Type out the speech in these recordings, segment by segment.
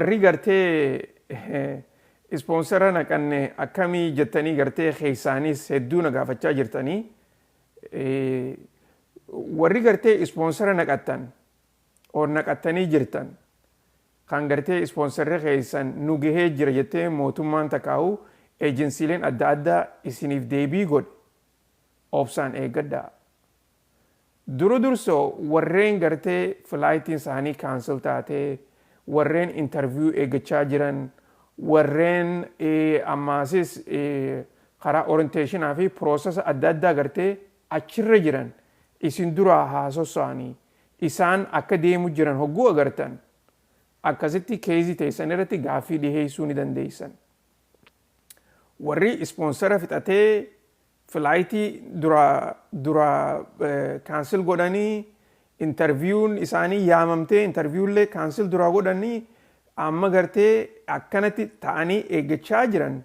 Warri gartee ispoonsara naqanne akkamii jettanii gartee keessaanis hedduu na gaafachaa jirtanii, warri gartee ispoonsara naqattan or naqattanii jirtan, kan gartee ispoonsarri keessan nu gahee jira jettee mootummaan takkaa'u eejensiileen adda addaa isiniif deebii godhe, obsaan eeggadhaa. Dura dursoo warreen gartee flightiin isaanii cancel taatee, warreen interview eeggachaa jiran, warreen ammaasis karaa orientationaa fi processa adda addaa gartee achirra jiran isin duraa haasosa'anii isaan akka deemu jiran hogguu agartan, akkasitti caseii teessan irratti gaaffii dhiheessuu ni dandeessan. Warri ispoonsara fixatee flightii dura dura cancel godhanii, interviewun isaanii yaamamtee interviewullee cancel duraa godhanii, amma gartee akkanatti ta'anii eeggachaa jiran,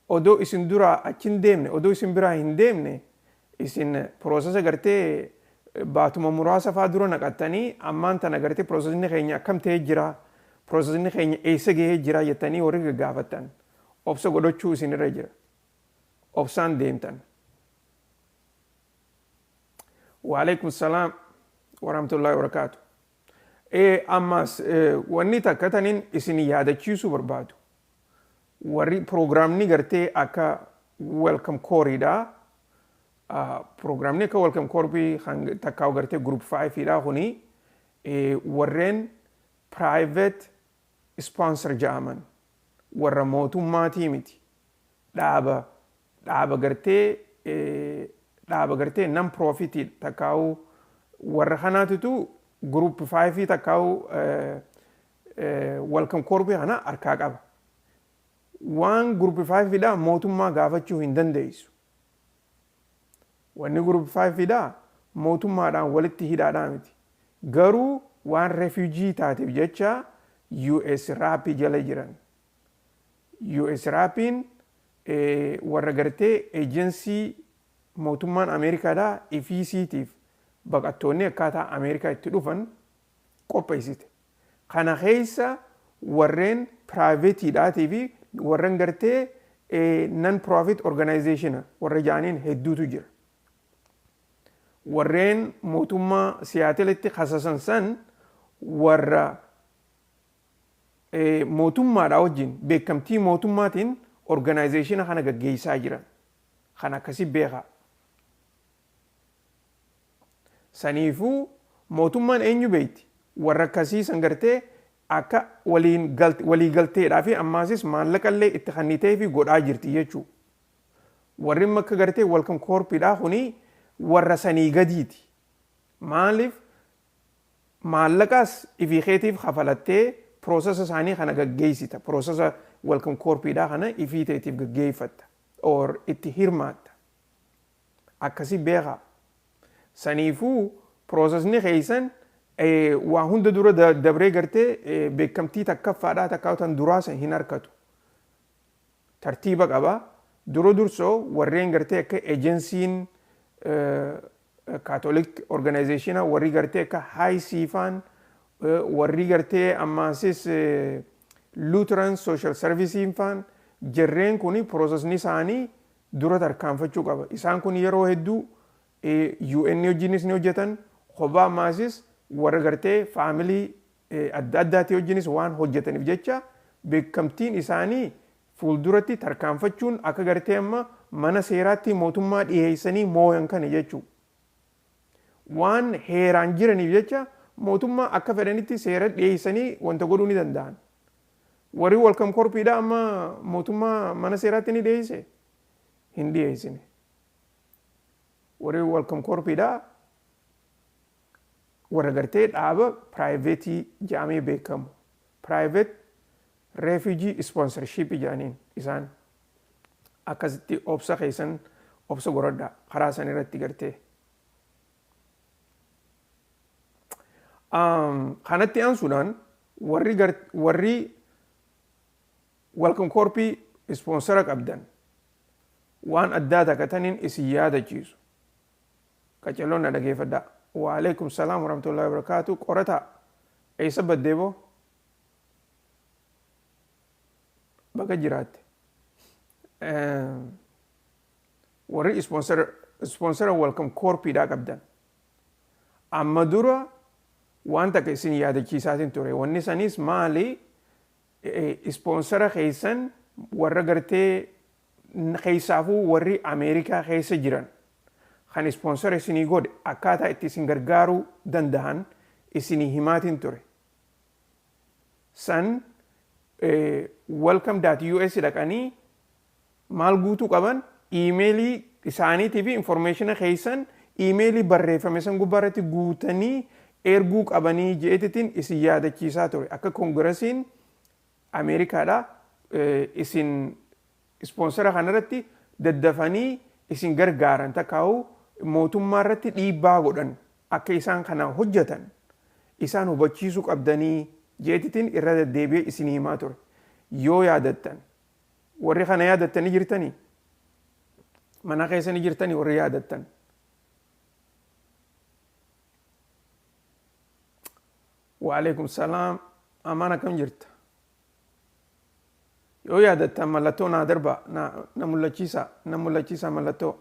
odoo isin duraa achi hin deemne, odoo isin biraa hin deemne, isin processa gartee baatuma muraasa faa dura naqattanii ammaan tana gartee processni keenya akkam ta'ee jira, processni keenya eessa gahee jira jettanii warri gaggaafattan, obsa godhachuu isinirra jira. Obsaan deemtan. Waalaikum salaam warahmatullahi wabarakaatu. Ammas wanni takka tanin isin yaadachiisuu barbaadu. Warri piroogiraamni gartee akka Welcome Corpsiidha. Piroogiraamni akka Welcome Corpsii takkaa gartee Group 5dha kuni warreen private sponsor jedhaman, warra mootummaatii miti. Dhaaba gartee non profitii takkaa'u warra kanaatitu Group 5 takkaa'u Welcome Corpsii kana harkaa qaba. Waan Group 5dha mootummaa gaafachuu hin dandeessu. Wanni Group 5dha mootummaadhaan walitti hidhaadhaa miti. Garuu waan refugee taateef jecha USRAPii jala jiran. USRAPiin warra gartee eejensii mootummaan Ameerikaadhaa ifiisiitiif baqattoonni akkaataa Ameerikaa itti dhufan qopheessite. Kana keessa warreen privateiidhaatii fi warreen gartee non profit organization warra ja'aniin hedduutu jira. Warreen mootummaa Siyaatelitti kasasan san warra mootummaadhaa wajjin beekamtii mootummaatiin organizationa kana gaggeessaa jiran. Kan akkasii beekaa. Saniifuu mootummaan eenyu beeyti? Warra akkasii san gartee akka walii galteedhaa fi ammaasis maallaqallee itti kennitee fi godhaa jirti jechuudha. Warri akka gartee Welcome Corpsiidhaa kuni warra sanii gadiiti. Maaliif maallaqaas ifii keetiif kafalattee processa isaanii kana gaggeessita. Processa Welcome Corpsiidhaa kana ifii teetiif gaggeeffatta. Or itti hirmaatta. Akkasii beekaa. Saniifuu processni keessan waa hunda dura dabree gartee beekamtii takkaffaadhaa takkaa tan duraa san hin harkatu. Tartiiba qaba. Dura dursoo warreen gartee akka ejensiin Catholic organizationa, warri gartee akka HISE faan, warri gartee ammaasis Lutheran Social Serviceiin faan, jarreen kun processni isaanii dura tarkaanfachuu qaba. Isaan kun yeroo hedduu UN wajjinis ni hojjetan, kophaa ammaasis warra gartee family adda addaatii wajjinis waan hojjetaniif jecha beekamtiin isaanii fuulduratti tarkaanfachuun akka gartee amma mana seeraatti mootummaa dhiyeessanii mooyan kana jechuudha. Waan heeraan jiraniif jecha mootummaa akka fedhanitti seera dhiyeessanii wanta godhuu ni danda'an. Warri Welcome Corpsiidha amma mootummaa mana seeraatti ni dhiyeesse? Hin dhiyeessine. Warri Welcome Corpsiidha warra gartee dhaaba privateii jedhamee beekamu. Private refugee sponsorship jedhaniin isaan. Akkasitti obsa keessan obsa godhadhaa karaa san irratti gartee. Kanatti aansuudhaan warri Welcome Corpsii sponsora qabdan waan addaa takka taniin isin yaadachiisu. Qacelloon na dhageeffadhaa. Waalaikum salaam warahmatullahi wabarakatuh. Qorataa, eessa baddee boo? Baga jiraatte. Warri sponsor Welcome Corpsiidhaa qabdan. Amma dura waan takka isin yaadachiisaatiin ture. Wanni sanis maali? Sponsor keessan warra gartee keessaafuu warri Ameerikaa keessa jiran kan sponsor isinii godhe akkaataa itti isin gargaaruu danda'an isinii himaatiin ture. San welcome.us dhaqanii maal guutuu qaban? Emailii isaaniitii fi information keessan emailii barreeffame san gubbaa irratti guutanii erguu qabanii jeetitiin isin yaadachiisaa ture. Akka Congressiin Ameerikaadha isin sponsor kanarratti daddafanii isin gargaaran, takkaa'u mootummaa irratti dhiibbaa godhan, akka isaan kana hojjetan isaan hubachiisuu qabdanii jeetitiin irra deddeebi'ee isin himaa ture. Yoo yaadattan, warri kana yaadattanii jirtanii, mana keessanii jirtanii warri yaadattan. Waalaikum salaam. Amaan, akkam jirta? Yoo yaadattan mallattoo naa darba, na mul'achiisa, na mul'achiisa mallattoo.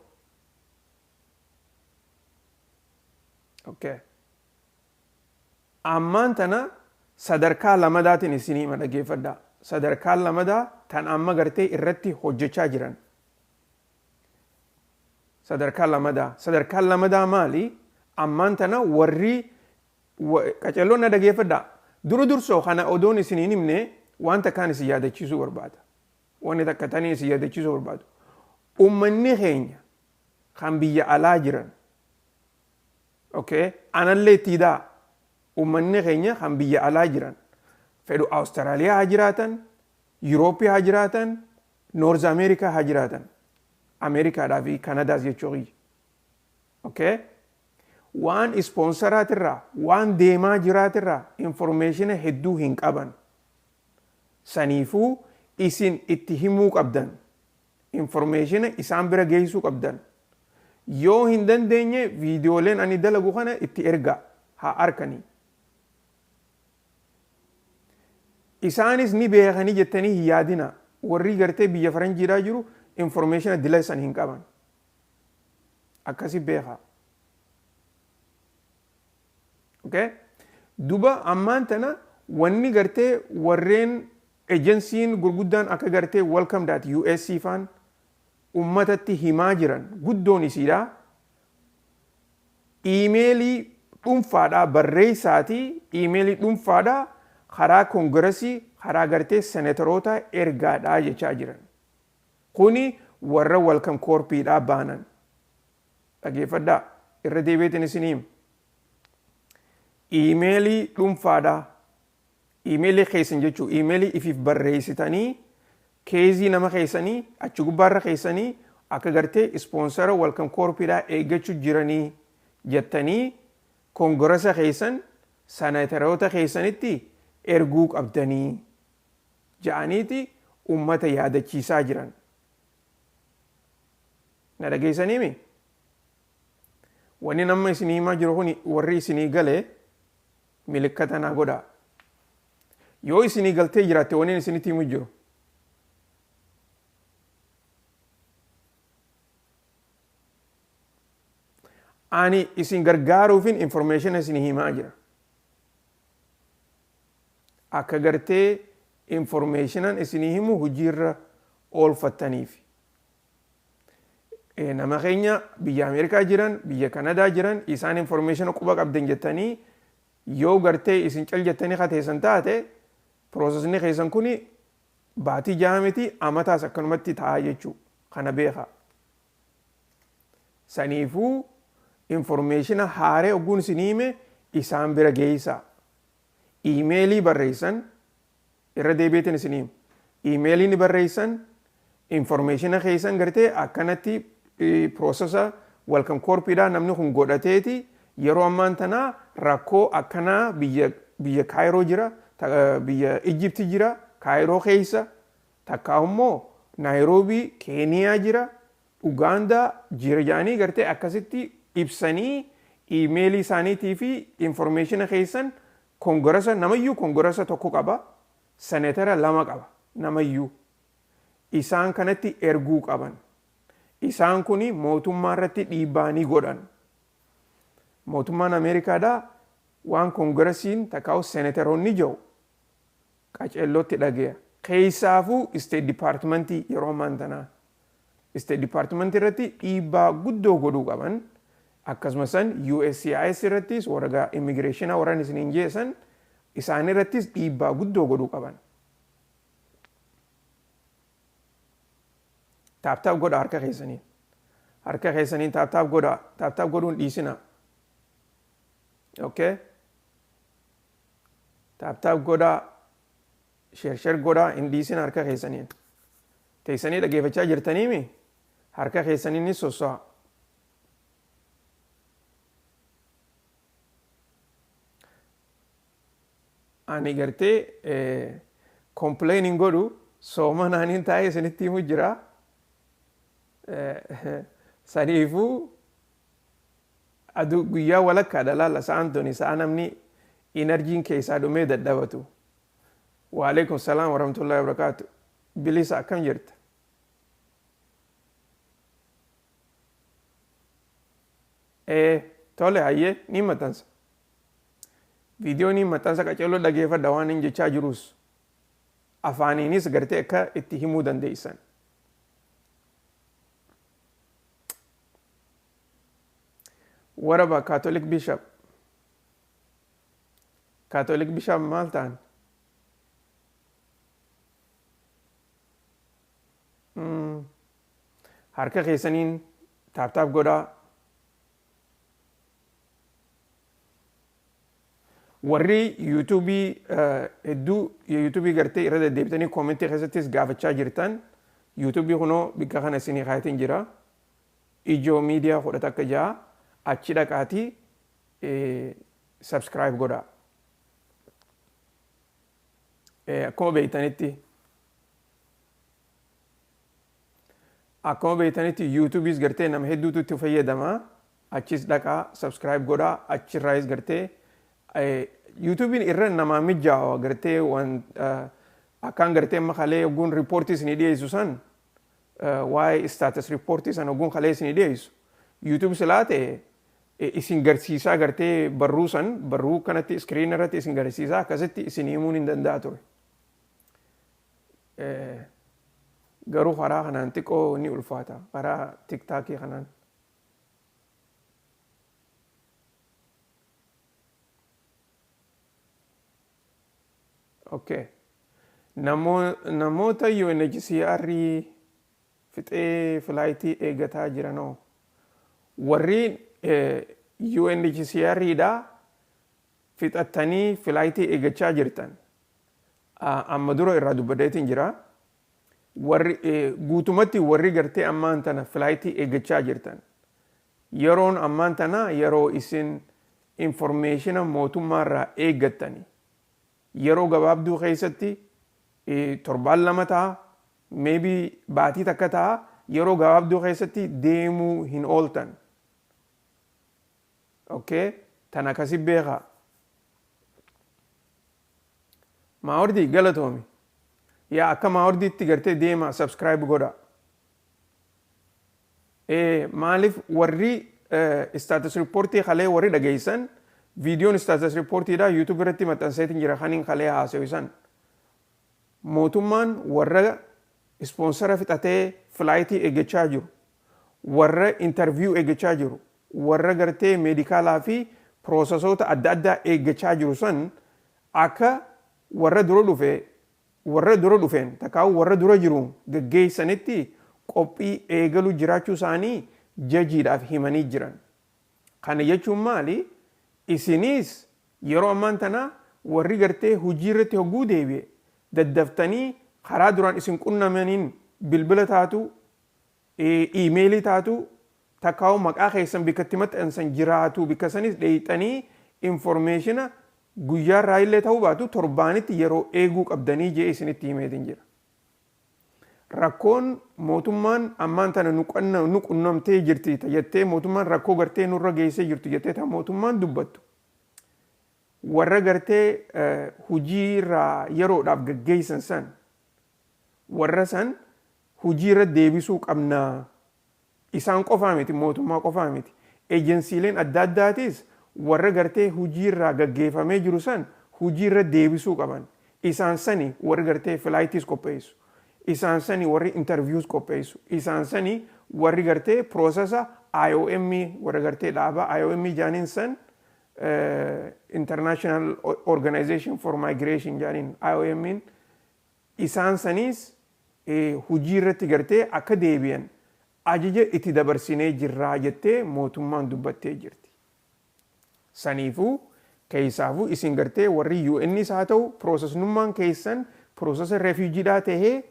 Okay. Ammaan tana sadarkaa lamadaatiin isinii hima, dhaggeeffadhaa. Sadarkaa lamadaa tan amma gartee irratti hojjechaa jiran. Sadarkaa lamadaa. Sadarkaan lamadaa maali? Ammaan tana warri qacelloon na dhaggeeffadhaa. Dura dursoo kana odoon isin hin himne waan takkaan isin yaadachiisuu barbaada. Wanni takka tanii isin yaadachiisuu barbaadu. Uummanni keenya kan biyya alaa jiran. Okay? Anallee itti hidaa. Uummanni keenya kan biyya alaa jiran. Fedhu Awustiraaliyaa haa jiraatan, Yurooppii haa jiraatan, North Ameerikaa haa jiraatan. Ameerikaadhaa fi Kanadaas jechuu kiyya. Okay? Waan sponsoraatirraa, waan deemaa jiraatirraa information hedduu hin qaban. Saniifuu isin itti himuu qabdan. Information isaan bira geessuu qabdan. Yoo hin dandeenye viidiyooleen ani dalagu kana itti ergaa haa arkanii. Isaanis ni beekanii jettanii hin yaadina. Warri gartee biyya faranjiidhaa jiru information dila isan hin qaban. Akkasi beekaa. Okay? Duba ammaan tana wanni gartee warreen agencyn gurguddaan akka gartee welcome.us faan ummatatti himaa jiran guddoon isiidha. Emailii dhuunfaadhaa barreessaatii, emailii dhuunfaadhaa karaa Congressii, karaa gartee senatoroota ergaadhaa jechaa jiran. Kuni warra Welcome Corpsiidhaa baanan. Dhageeffadhaa, irra deebiitiin isinii hima. Emailii dhuunfaadhaa, emailii keessan jechuu, emailii ifiif barreessitanii caseii nama keessanii achi gubbaarra keessanii akka gartee sponsor Welcome Corpsiidhaa eeggachuu jiranii jettanii Congressa keessan, senatoroota keessanitti erguu qabdanii ja'aniiti ummata yaadachiisaa jiran. Na dhageessaniimi? Wanni nama isinii himaa jiru kun warri isinii galee milikkata naa godhaa. Yoo isinii galtee jiraatte wanni isinitti himu jiru. Ani isin gargaaruufin information isinii himaa jira. Akka gartee informationan isinii himu hojiirra oolfattaniif. Nama keenya biyya Ameerikaa jiran, biyya Kanadaa jiran, isaan information quba qabdan jettanii yoo gartee isin cal jettanii kateessan taate, processni keessan kuni baatii 6 miti, amataas akkanumatti ta'a jechuu kana beekaa. Saniifuu information haaree ogguun isinii hime isaan bira geessaa. Emailii barreessan, irra deebiitiin isinii hima. Emailii ni barreessan, information keessan gartee akkanatti processa Welcome Corpsiidhaa namni kun godhateeti yeroo ammaan tanaa rakkoo akkanaa biyya Kaayiroo jira, biyya Ijipti jira, Kaayiroo keessa, takkaa immoo Naayiroobii, Keeniyaa jira, Ugaandaa jira jedhanii gartee akkasitti ibsanii emailii isaaniitii fi information keessan Congressa namayyuu, Congressa tokko qaba, senator lama qaba namayyuu. Isaan kanatti erguu qaban. Isaan kun mootummaa irratti dhiibbaa ni godhan. Mootummaan Ameerikaadhaa waan Congressiin takkaa'u senatoroonni jiru qaceellootti dhage'a. Keessaafuu State Departmentii yeroo ammaan tanaa. State Departmentii irratti dhiibbaa guddoo godhuu qaban. Akkasumas USCIS irrattis, warra immigrationaa warran isiniin jeessan, isaan irrattis dhiibbaa guddoo godhuu qaban. Tap tap godha harka keessaniin. Harka keessaniin tap tap godha. Tap tap godhuun dhiisina. Okay? Tap tap godha. Share share godha, hin dhiisina harka keessaniin. Teessanii dhageeffachaa jirtaniimi, harka keessaniinis sosso'a. Ani gartee complaining godhu, sooma naaniin taa'ee isinitti himu jira. Saniifuu aduu guyyaa walakkaadha, laalla, sa'aan tuni sa'a namni energyn keessaa dhumee dadhabatu. Waalaikum salaam warahmatullahi wabarakaatu. Bilisa, akkam jirta? Ee, tole, hayyee, ni maxxansa. Viidiyoo ni maxxansa, qaceelloo dhageeffadha waan hin jechaa jirus. Afaaniinis gartee akka itti himuu dandeessan. What about Catholic bishop? Catholic bishop maal ta'an? Harka keessaniin tap tap godhaa. Warri YouTubeii hedduu YouTubeii gartee irra deddeebitanii commentii keessattis gaafachaa jirtan, YouTubeii kunoo bikka kana isinii kaayatiin jira. Ijoo Miidiyaa 16 achi dhaqaatii subscribe godhaa. Akkuma beektanitti YouTubeiis gartee nama hedduutu itti fayyadama. Achis dhaqaa subscribe godhaa, achirraayis gartee YouTubeiin irra namaa mijaawa, gartee waan akkaan gartee amma kalee ogguun reportii isinii dhiyeessu san, waa'ee status reportii san ogguun kalee isinii dhiyeessu, YouTube silaa ta'e isin garsiisaa, gartee barruu san barruu kanatti screen irratti isin garsiisaa, akkasitti isin himuun hin danda'a ture. Garuu karaa kanaan xiqqoo ni ulfaata, karaa TikTokii kanaan. Okay. Namoota UNHCR fixee flightii eeggataa jiranoo, warri UNHCR dha fixattanii flightii eeggachaa jirtan, amma dura irraa dubbadheetiin jira. Warri guutumatti, warri gartee ammaan tana flightii eeggachaa jirtan, yeroon ammaan tana yeroo isin informationa mootummaarraa eeggattani. Yeroo gabaabduu keessatti, torbaan 2 ta'a, maybe baatii 1 ta'a, yeroo gabaabduu keessatti deemuu hin ooltan. Okay? Tan akkasi beekaa. Maawardii, galatoomi. Yaa, akka maawardiitti gartee deema subscribe godha. Maaliif warri status reportii kalee warri dhageessan, viidiyoon status reportiidha YouTube irratti maxxanseetiin jira, kaniin kalee haasa'u san. Mootummaan warra sponsora fixatee flightii eeggachaa jiru, warra interview eeggachaa jiru, warra gartee medicalaa fi processoota adda addaa eeggachaa jiru san, akka warra dura dhufe, warra dura dhufeen takkaa'u warra dura jiru gaggeessanitti qophii eegaluu jiraachuu isaanii judgeiidhaaf himanii jiran. Kana jechuun maali? Isinis yeroo ammaan tana warri gartee hojii irratti hogguu deebi'e daddaftanii karaa duraan isin qunnamaniin, bilbila taatu, emailii taatu, takkaa'u maqaa keessan bikka itti maxxansan jiraatu, bikka sanis dheeyxanii informationa guyyaa irraa illee ta'uu baatu torbaanitti yeroo eeguu qabdanii jee isinitti himeetiin jira. Rakkoon mootummaan ammaan tana nu qunnamtee jirti jettee, mootummaan rakkoo gartee nurra geessee jirtu jettee ta mootummaan dubbattu, warra gartee hujii irraa yeroodhaaf gaggeessan san, warra san hujii irra deebisuu qabnaa. Isaan qofaa miti, mootummaa qofaa miti. Ejensiileen adda addaatis warra gartee hujii irraa gaggeeffamee jiru san hujii irra deebisuu qaban. Isaan sani warri gartee flightis qopheessu. Isaan sani warri interviews qopheessu. Isaan sani warri gartee processa IOM, warra gartee dhaaba IOM jaaniin san, International Organization for Migration jaaniin IOM, isaan saniis hujii irratti gartee akka deebi'an ajaja itti dabarsinee jirraa jettee mootummaan dubbattee jirti. Saniifuu keessaafuu isin gartee warri UNs haa ta'u, processnummaan keessan processa refugeedhaa tahee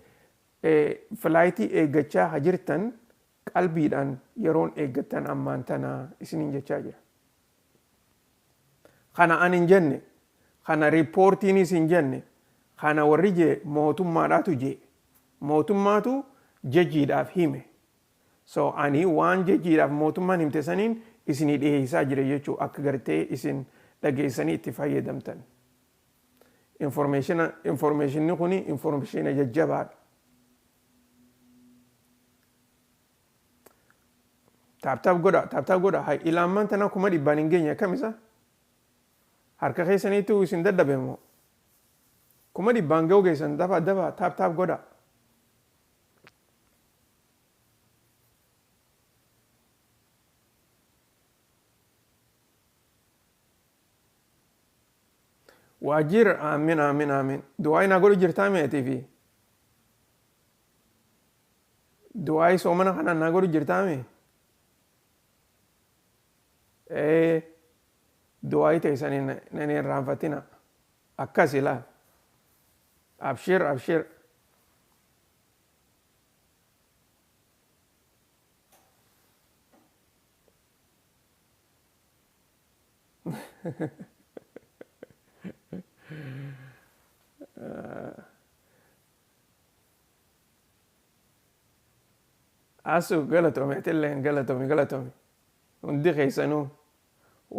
flightii eeggachaa haa jirtan, qalbiidhaan yeroon eeggattan ammaan tana isiniin jechaa jira. Kana an hin jenne, kana reportiinis hin jenne, kana warri jee mootummaadhaatu jee, mootummaatu judgeiidhaaf hime. So ani waan judgeiidhaaf mootummaan himte saniin isinii dhiyeessaa jira jechuu, akka gartee isin dhageessanii itti fayyadamtan. Informationni kuni informationa jajjabaadha. Tap tap godha, tap tap godha. Hay, ilaammaan tana 100,000 hin geenye, akkam isa? Harka keessaniitu isin dadhabe moo? 100,000 ga'uu geessan, dafa dafa tap tap godha. Waajjira, aamin aamin aamin. Du'aa naa godhu jirtaa meetii fi? Du'aa soomana kanaan naa godhu jirtaa mee? Ee, du'aa teessanii nan irraanfatina. Akkas ilaal. Abshir, abshir. Asu, galatoomi, atilleen galatoomi, galatoomi. Hundi keessanuu.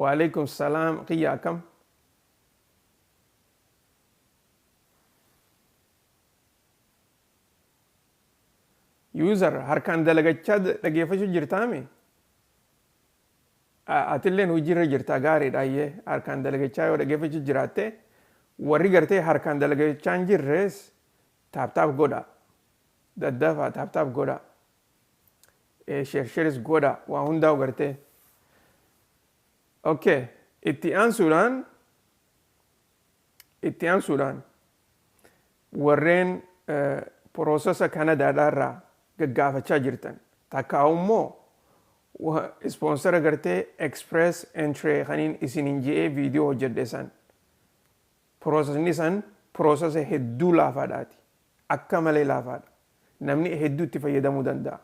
Waalaikum salaam, qiyya akkam? User harkaan dalagachaa dhageeffachuu jirtaami? Atilleen hojiirra jirta, gaariidha. Ayyee, harkaan dalagachaa yoo dhageeffachuu jiraatte, warri gartee harkaan dalagachaa hin jirres tap tap godha. Daddafaa tap tap godha. Share shareis godha, waa hundaa'u gartee. Okay, itti aansuudhaan warreen processa Kanadaadhaarraa gaggaafachaa jirtan, takka immoo sponsora gartee Express Entry kaniin isinin je'ee viidiyoo hojjedhe san, processni san processa hedduu laafaadhaati, akka malee laafaadha, namni hedduu itti fayyadamuu danda'a.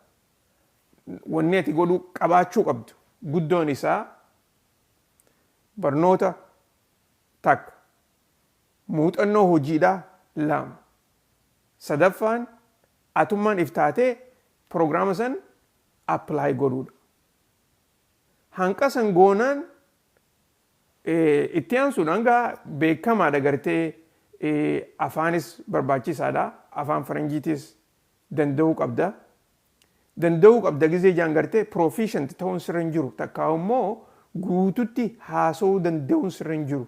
Wanni ati godhuu qabaachuu qabdu guddoon isaa barnoota takka, muuxannoo hojiidhaa lama, sadaffaan atummaan iftaatee prograama san apply godhuudha. Hanqa san goonaan, itti aansuudhaan gaa beekamaadha, gartee afaanis barbaachisaadha. Afaan faranjiitis danda'uu qabda. Danda'uu qabda gizee jaan gartee proficient ta'uun sirra hin jiru. Takkaa immoo guututti haasa'uu danda'uun sirra hin jiru.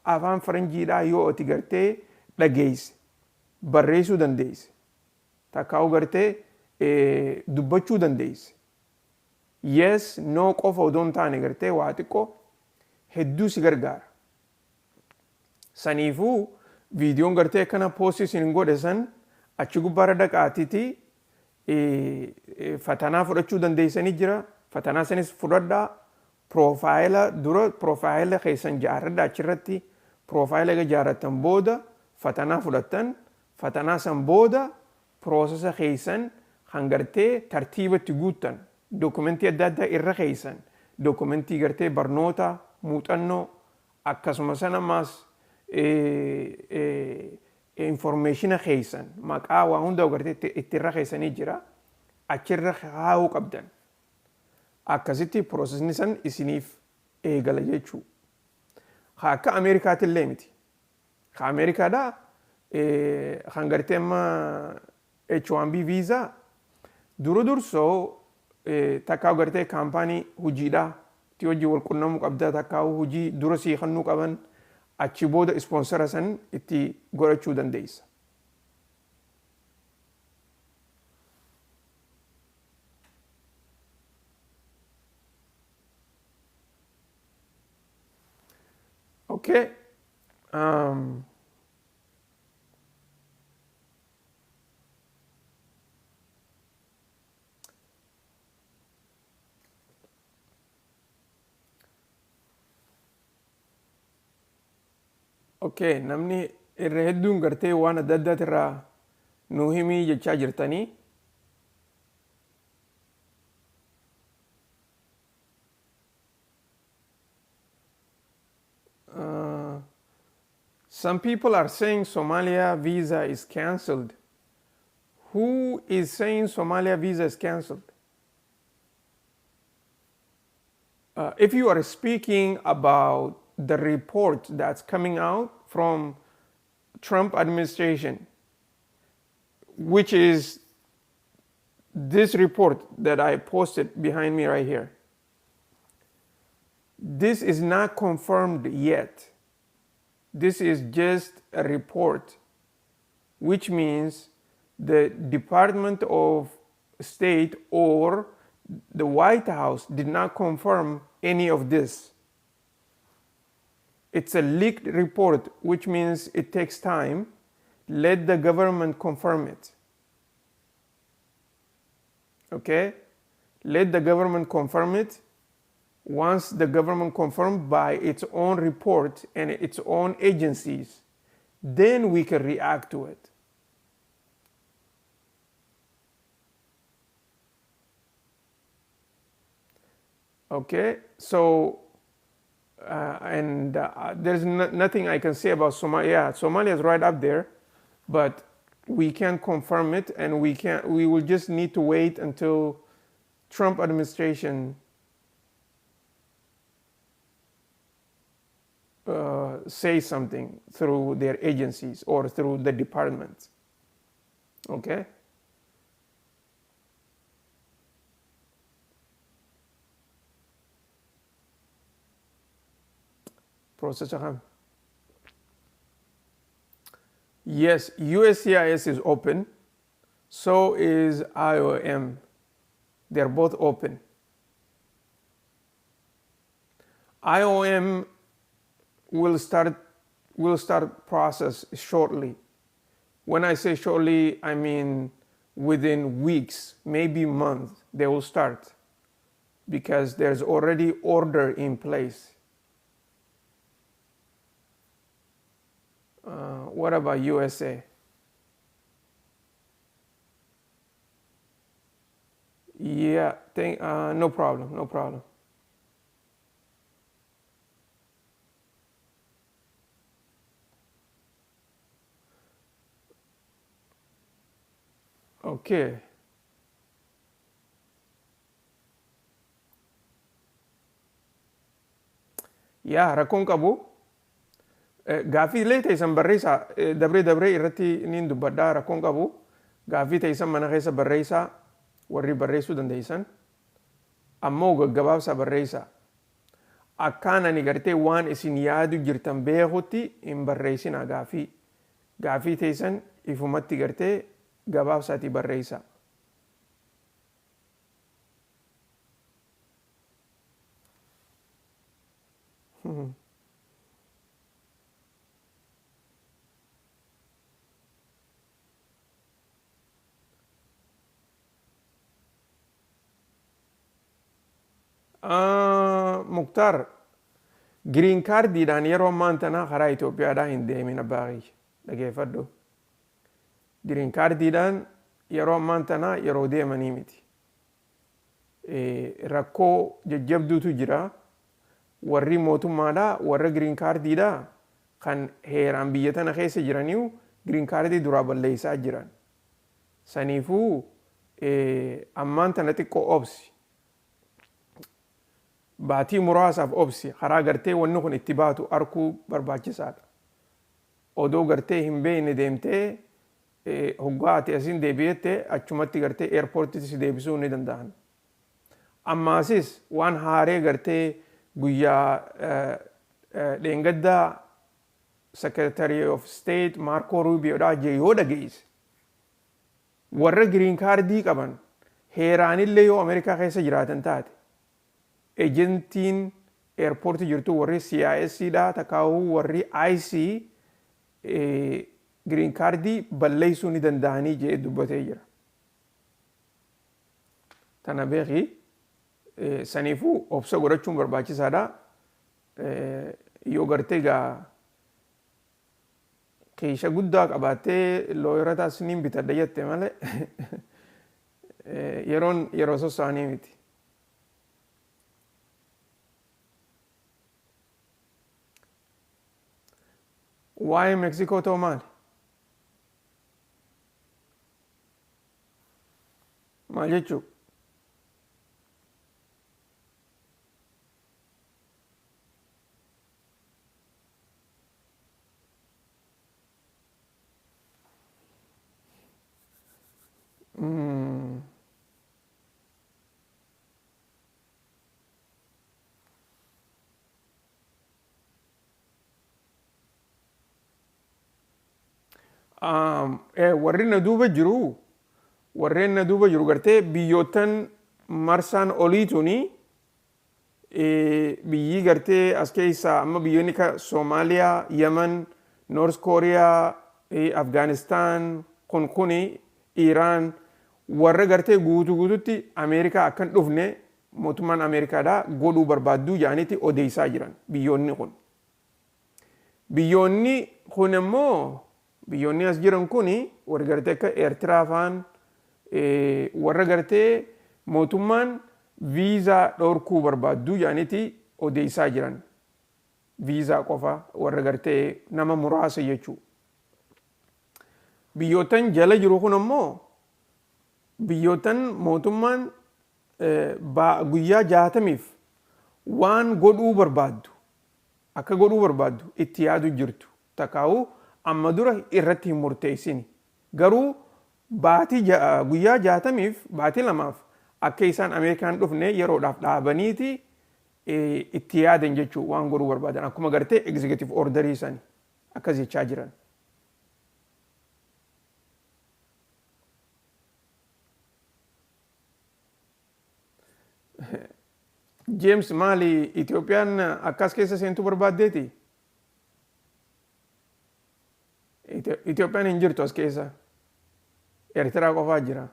Afaan faranjiidhaa yoo ati gartee dhageesse, barreessuu dandeesse, takkaa'u gartee dubbachuu dandeesse. Yes, no qofa odoo hin taane gartee waa xiqqoo hedduu si gargaara. Saniifuu viidiyoon gartee akkana postii isin godhe san achi gubbaarra dhaqaatiiti fatanaa fudhachuu dandeessanii jira. Fatanaa sanis fudhadhaa. Profile dura profile keessan jaarradha, achirratti profile eega jaarrattan booda fatanaa fudhattan, fatanaa san booda processa keessan kan gartee tartiibatti guuttan, documentii adda addaa irra keessan, documentii gartee barnoota, muuxannoo, akkasuma san ammaas informationa keessan, maqaa, waa hunda gartee itti irra keessanii jira, achirra kaa'uu qabdan. Akkasitti processni san isiniif eegala jechuu. Akka Ameerikaatillee miti. Ka Ameerikaadhaa kan gartee amma H1B visa dura dursoo takkaa gartee kaampaanii hojiidhaa itti hojii wal qunnamuu qabda, takkaa hojii dura sii kennuu qaban, achi booda sponsor san itti godhachuu dandeessa. Okay. Okay, namni irra hedduun gartee waan adda addaatirraa nu himii jechaa jirtanii. Some people are saying Somalia visa is cancelled. Who is saying Somalia visa is cancelled? If you are speaking about the report that's coming out from Trump administration, which is this report that I posted behind me right here. This is not confirmed yet. This is just a report, which means the Department of State or the White House did not confirm any of this. It's a leaked report, which means it takes time. Let the government confirm it. Okay? Let the government confirm it. Once the government confirmed by its own report and its own agencies, then we can react to it. Okay, so and there's nothing I can say about Somalia. Yeah, Somalia is right up there, but we can't confirm it, and we can't. We will just need to wait until Trump administration say something through their agencies or through the department. Okay. Processor. Yes, USCIS is open. So is IOM. They're both open. IOM will start process shortly. When I say shortly, I mean within weeks, maybe months, they will start because there's already order in place. What about USA? Yeah, no problem, no problem. Okay. Yaa, rakkoon qabu. Gaaffiilee teessan barreessaa, dabree dabree irratti niin dubbadhaa, rakkoon qabu. Gaaffii teessan mana keessa barreessaa, warri barreessuu dandeessan. Ammoo gaggabaabsaa barreessaa. Akkaan ani gartee waan isin yaadu jirtan beekutti hin barreessinaa gaaffii. Gaaffii teessan ifumatti gartee gabaabsaatii barreessaa. Muktaar, green cardiidhaan yeroo ammaan tana karaa Itoophiyaadhaa hin deemin, abbaa kiyya, dhageeffadhu. Green cardiidhaan yeroo ammaan tana yeroo deemanii miti. Rakkoo jajjabduutu jira. Warri mootummaadhaa warra green cardiidhaa kan heeraan biyya tana keessa jiraniiru green cardii duraa balleessaa jiran. Saniifuu ammaan tana xiqqoo obsi. Baatii muraasaaf obsi, karaa gartee wanni kun itti baatu arkuu barbaachisaadha. Odoo gartee hin beekne deemtee Hoggaa ati asiin deebi'ette achumatti gartee airportitti si deebisuu ni danda'an. Ammaasis waan haaree gartee guyyaa dheengaddaa Secretary of State Marco Rubioodhaa jee yoo dhageesse, warra green cardii qaban heeraanillee yoo Ameerikaa keessa jiraatan taate, agentiin airportii jirtu warri CIS dha takkaa'uu warri ICE green cardii balleessuu ni danda'anii jee dubbatee jira. Tana beeki, saniifuu obsa godhachuun barbaachisaadha. Yoo gartee gaa kiisha guddaa qabaattee lawyera taas niin bitadha jette malee, yeroon yeroo sosso'anii miti. Waa'ee Meksikoo ta'u maali? Maal jechuu? Warri na duuba jiru, warreen na duuba jiru gartee biyyoottan marsaan olii tuni, biyyi gartee as keessaa amma biyyoonni akka Soomaaliyaa, Yemen, North Korea, Afghanistan kun kuni Iiraan, warra gartee guutuu guututti Ameerikaa akkan dhufne mootummaan Ameerikaadhaa godhuu barbaadduu jedhaniiti odeessaa jiran biyyoonni kun. Biyyoonni kun immoo, biyyoonni as jiran kun, warri gartee akka Eertiraa faan, warra gartee mootummaan viizaa dhorkuu barbaadduu jedhaniiti odeessaa jiran. Viizaa qofa warra gartee nama muraasa jechuudha. Biyyoottan jala jiru kun ammoo biyyoottan mootummaan guyyaa 60f waan godhuu barbaaddu, akka godhuu barbaaddu itti yaadu jirtu, takkaa'u amma dura irratti hin murteessini. Garuu baatii guyyaa 60f, baatii 2f akka isaan Ameerikaan dhufne yeroodhaaf dhaabaniiti itti yaadan jechuu, waan godhuu barbaadan akkuma gartee executive orderii sani akkas jechaa jiran. James, maali, Itoophiyaan akkas keessa seentuu barbaaddeeti? Itoophiyaan hin jirtu as keessa. Eertiraa qofaa jira.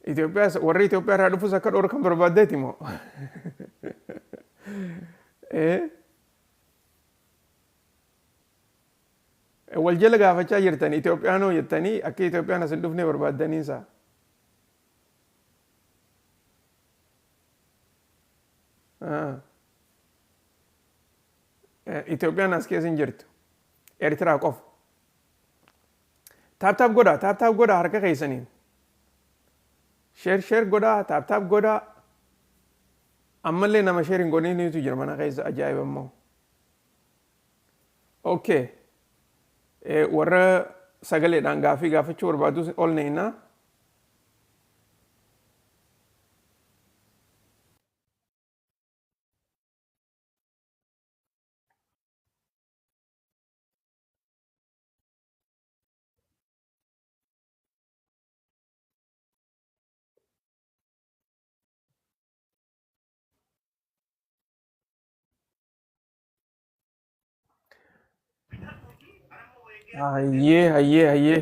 Itoophiyaa, warri Itoophiyaa irraa dhufus akka dhorkan barbaaddeeti moo? Wal jala gaafachaa jirtan, Itoophiyaanoo jettanii akka Itoophiyaan as hin dhufne barbaaddaniinsa. Itoophiyaan as keessa hin jirtu. Eertiraa qofa. Tap tap godhaa, tap tap godhaa harka keessaniin. Share share godhaa, tap tap godhaa. Ammallee nama share hin godhiniitu jira mana keessa, ajaa'iba immoo. Okay. Warra sagaleedhaan gaaffii gaafachuu barbaadus ol neeyna. Hayyee, hayyee, hayyee.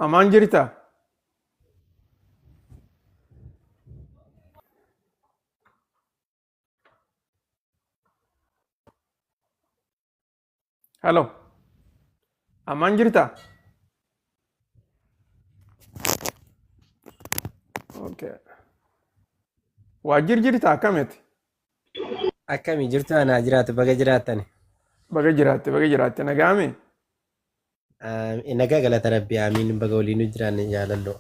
Amaan jirta? Hello. Amaan jirta? Okay. Waajjir jirta, akkamiti? Akkami jirtu? Anaa jiraatu, baga jiraattan. Baga jiraatte, baga jiraatte, nagaame? Nagaa, galata Rabbi, amiin, baga waliin nu jiraanne jaalalloo.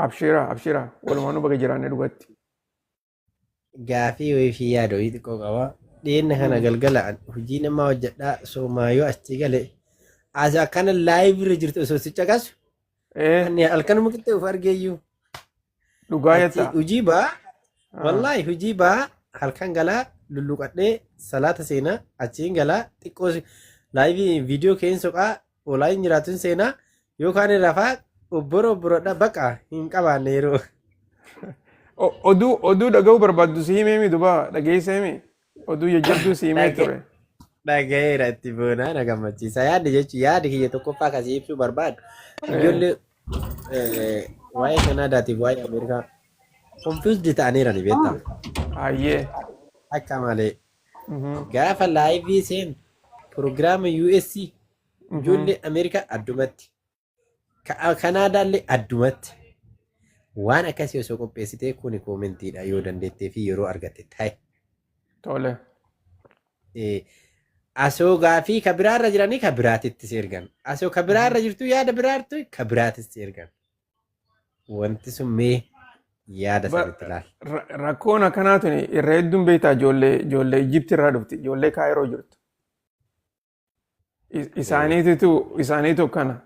Abshira, abshira, walumaanuu baga jiraanne dhugatti. Gaafii wayii fi yaada wayii xiqqoo qaba. Dhiyeenya kana galgala hojii namaa hojjedhaa soomaayoo achi gale. As akkana live irra jirtu osoo si caqasu. Ani halkanuma qixxee of argeeyyuu. Dhugaa Achi jettaa? hojii baa, wallaahi hojii baa, halkan galaa lulluqadhee salaata seenaa, achiin galaa xiqqoo live viidiyoo keen soqaa olaa hin jiraatu seenaa yookaan rafaa obboro obborodha baqa hin qabaanne yeroo. Oduu dhaga'uu barbaaddu si himee mi duba dhageessee mi? Oduu jajjabduu si himee ture. Dhagayeera, itti boonaa na gammachiisa. Yaadni jechuun yaadi kiyya tokkoffaa kasii ibsuu barbaadu. Ijoollee waa'ee Kanaadaatiif waa'ee Ameerikaa confused ta'aniira ni beektaa. Hayyee. Akka malee. Gaafa live seen piroogiraama US ijoollee Ameerikaa addumatti. Kanaadaallee addumatti. Waan akkasii osoo qopheessitee kuni commentiidha yoo dandeettee fi yeroo argatte ta'e. Tole. Asoo gaafii ka biraarra jiranii ka biraatitti si ergan. Asoo ka biraarra jirtu yaada biraartu ka biraatitti si ergan. Wanti sun mee yaada sanitti ilaali. Rakkoon akkanaa tuni irra hedduun beektaa ijoollee Ijipti irraa dhufti, ijoollee Kaayiroo jirtu. Isaaniitu akkana.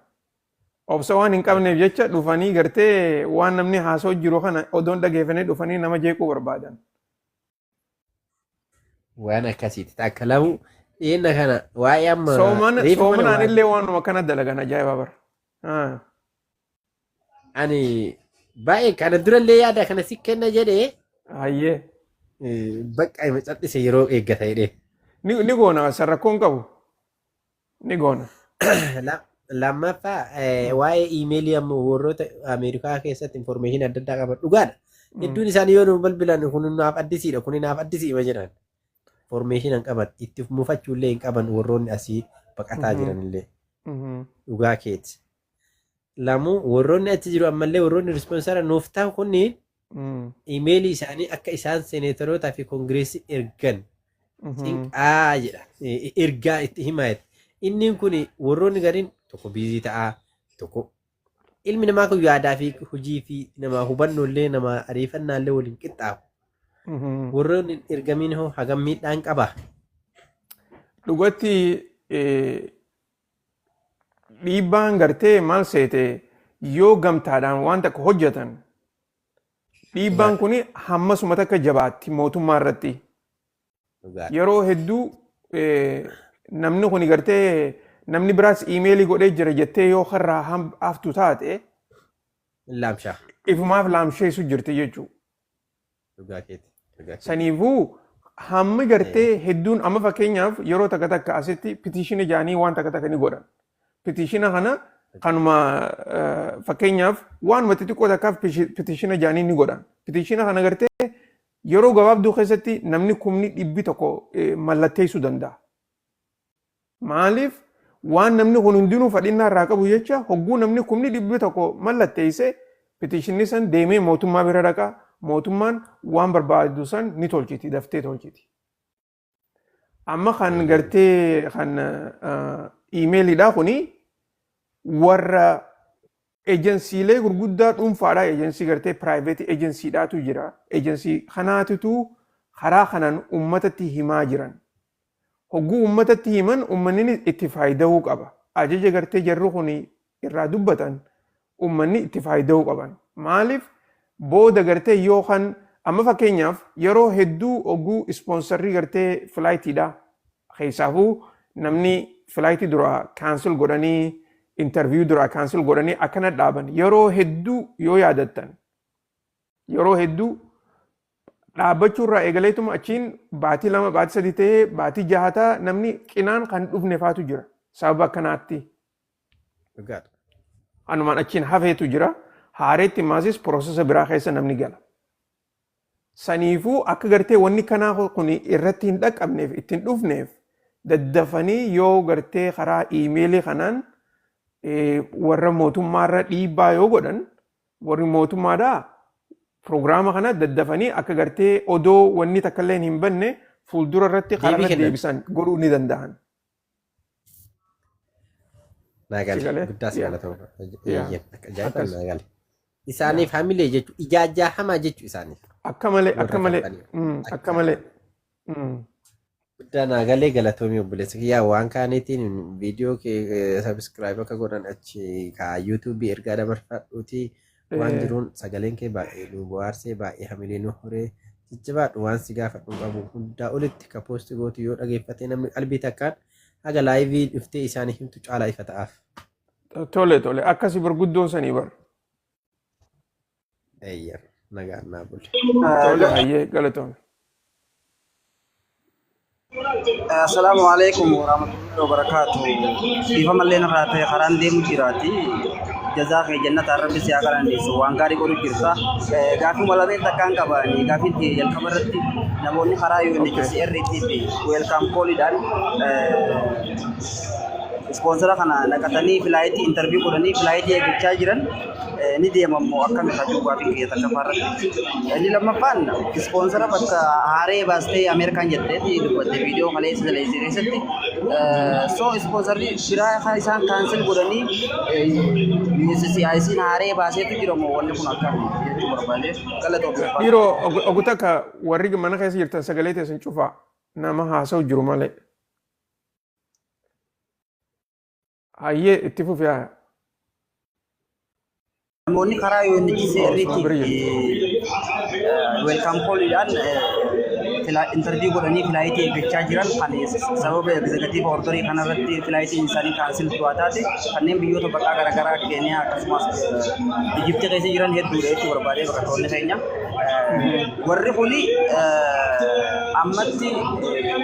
Obsa waan hin qabneef jecha dhufanii gartee waan namni haasoo jiru kana odoon dhageeffanii dhufanii nama jeequu barbaadan. Waan akkasiiti. Takka lamu dhiyeenya kana waa'ee amma reefu mana Soomanaan illee waanuma akkana dalagan, ajaa'iba bara. Ani baay'ee kana durallee yaada kana si kenna jedhee bakka ima cal'ise yeroo eeggata jedhee. Ni goona, san rakkoon qabu. Ni goona. Lammaffaa waa'ee email amma warroota Ameerikaa keessatti information adda addaa qaban dhugaadha. Hedduun isaanii yoo nu bilbilan kun naaf addisiidha, kun naaf addisiidha jedhan. Information hin qaban, itti mufachuullee hin qaban warroonni asii baqataa jiranillee, dhugaa keeti. Lamuu warroonni achi jiru ammallee warroonni sponsor nuuf ta'u kunniin email isaanii akka isaan seeneetarootaa fi koongireesii ergan cinqaa jedha, ergaa itti himaa jedha. Inni kun warroonni gariin tokko busy ta'aa, tokko ilmi namaa kun yaadaa fi hojii fi namaa hubannoo namaa ariifannaa illee waliin qixxaabu. Warroonni hin ergamiin hoo hagam miidhaan qaba? Dhugatti dhiibbaan gartee maal seete, yoo gamtaadhaan waan takka hojjetan dhiibbaan kun hammasuma takka jabaatti mootummaa irratti. Yeroo hedduu namni kun gartee namni biraas email godhee jira jettee yoo karraa haftu taate Laamshaa. ifumaaf laamsheessu jirti jechuudha. Dhugaa keeti. Dhugaa keeti. Saniifuu hammi gartee hedduun amma fakkeenyaaf yeroo takka takka asitti petition jaanii waan takka takka ni godhan. Petition kana kanuma fakkeenyaaf waanuma xixiqqoo takkaaf petition jaanii ni godhan. Petition kana gartee yeroo gabaabduu keessatti namni 100,000 mallatteessuu danda'a. Maaliif, waan namni kun hundinuu fadhinnaa irraa qabu jecha hogguu namni 100,000 mallatteesse petitionni san deemee mootummaa bira dhaqa, mootummaan waan barbaadu san ni tolchiti, daftee tolchiti. Amma kan gartee kan emailiidhaa kuni warra ejensiilee gurguddaa dhuunfaadhaa, ejensii gartee private agencydhaatu jira. Ejensii kanaatitu karaa kanaan uummatatti himaa jiran. Hogguu uummatatti himan uummanni itti faayida'uu qaba. Ajaja gartee jarri kun irraa dubbatan uummanni itti faayida'uu qaban. Maaliif, booda gartee yookaan amma fakkeenyaaf yeroo hedduu hogguu sponsorrii gartee flightiidha. Keessaafuu namni flight dura cancel godhanii, interview dura cancel godhanii akkana dhaaban, yeroo hedduu yoo yaadattan yeroo hedduu dhaabbachuu irraa eegaleetuma achiin baatii 2, baatii 3 ta'ee baatii jahataa namni qinaan kan dhufne faatu jira sababa akkanaatti. Dhugaadha. Anumaan achiin hafeetu jira. Haareetti maasis process biraa keessa namni gala. Saniifuu akka gartee wanni kanaa kun irratti hin dhaqqabneef, ittiin dhufneef, daddafanii yoo gartee karaa email kanaan warra mootummaarra dhiibbaa yoo godhan, warri mootummaadhaa piroogiraama kana daddafanii akka gartee odoo wanni takka illee hin banne fuuldura irratti karaa deebisan godhuu ni danda'an. Naa gale. Guddaa si galatooma. Akka ajaa'ibaa naa gale. Isaaniif hamilee jechuun ijaajjaa hamaa jechuu isaaniif. Akka malee, akka malee, akka malee. Guddaa naa galee, galatoomii obboleessa kiyyaa. Waan kaaniitiin viidiyoo kee subscribe akka godhan achi kaa YouTubeii ergaa dabarfadhuuti waan jiruun sagaleen kee baay'ee nu bohaarsee, baay'ee hamilee nu horee, jajjabaadhu. Waan si gaafadhu qabu hundaa olitti ka post gootu yoo dhageeffatee namni qalbii takkaan haga liveii dhuftee isaanii himtu caalaa ifa ta'aaf. Tole tole, akkasi bar, guddoo sanii bar. Eeyya, nagaan naa bule. Tole, hayyee, galatoome. Assalaamu alaikum warahmatullahi wabarakatuh. Dhiifama illee narraa ta'e, karaan deemu jiraati. Jazaa kee jannataan rabbi si haa qalanneessu. Waan gaarii godhu jirta. Gaafii lameen takkaan qabani. Gaafiin ta'e jalqaba irratti namoonni karaa UNHCR fi welcome callidhaan sponsora kana naqatanii flightii interview godhanii flightii eeggachaa jiran ni deemammoo akkami hajuu gaafiin kiyya takkaffaa irratti. Inni lammaffaan sponsora bakka haaree baastee Ameerikaan jetteeti dubbatte viidiyoo kaleessa daleessee keessatti. So sponsorri biraa kan isaan cancel godhanii USCIS'n haaree baaseetu jira moo wanni kun akkami jechuu barbaade, galatoomii. Dhiiroo, ogu takka warri mana keessa jirtan sagalee teessan cufaa, nama haasa'u jiru malee. Hayyee, itti fufi haa. Namoonni karaa UNHCR Osuma bira jirtu. Welcome callidhaan interview godhanii flightii eeggachaa jiran kan sababa executive orderii kanarratti flightiin isaanii cancel du'aa taate, kanneen biyyoota baqaa garaagaraa Keeniyaa akkasumas Ijiptii keessa jiran hedduudha jechuu barbaadee baqattoonni keenya. Warri kuni ammatti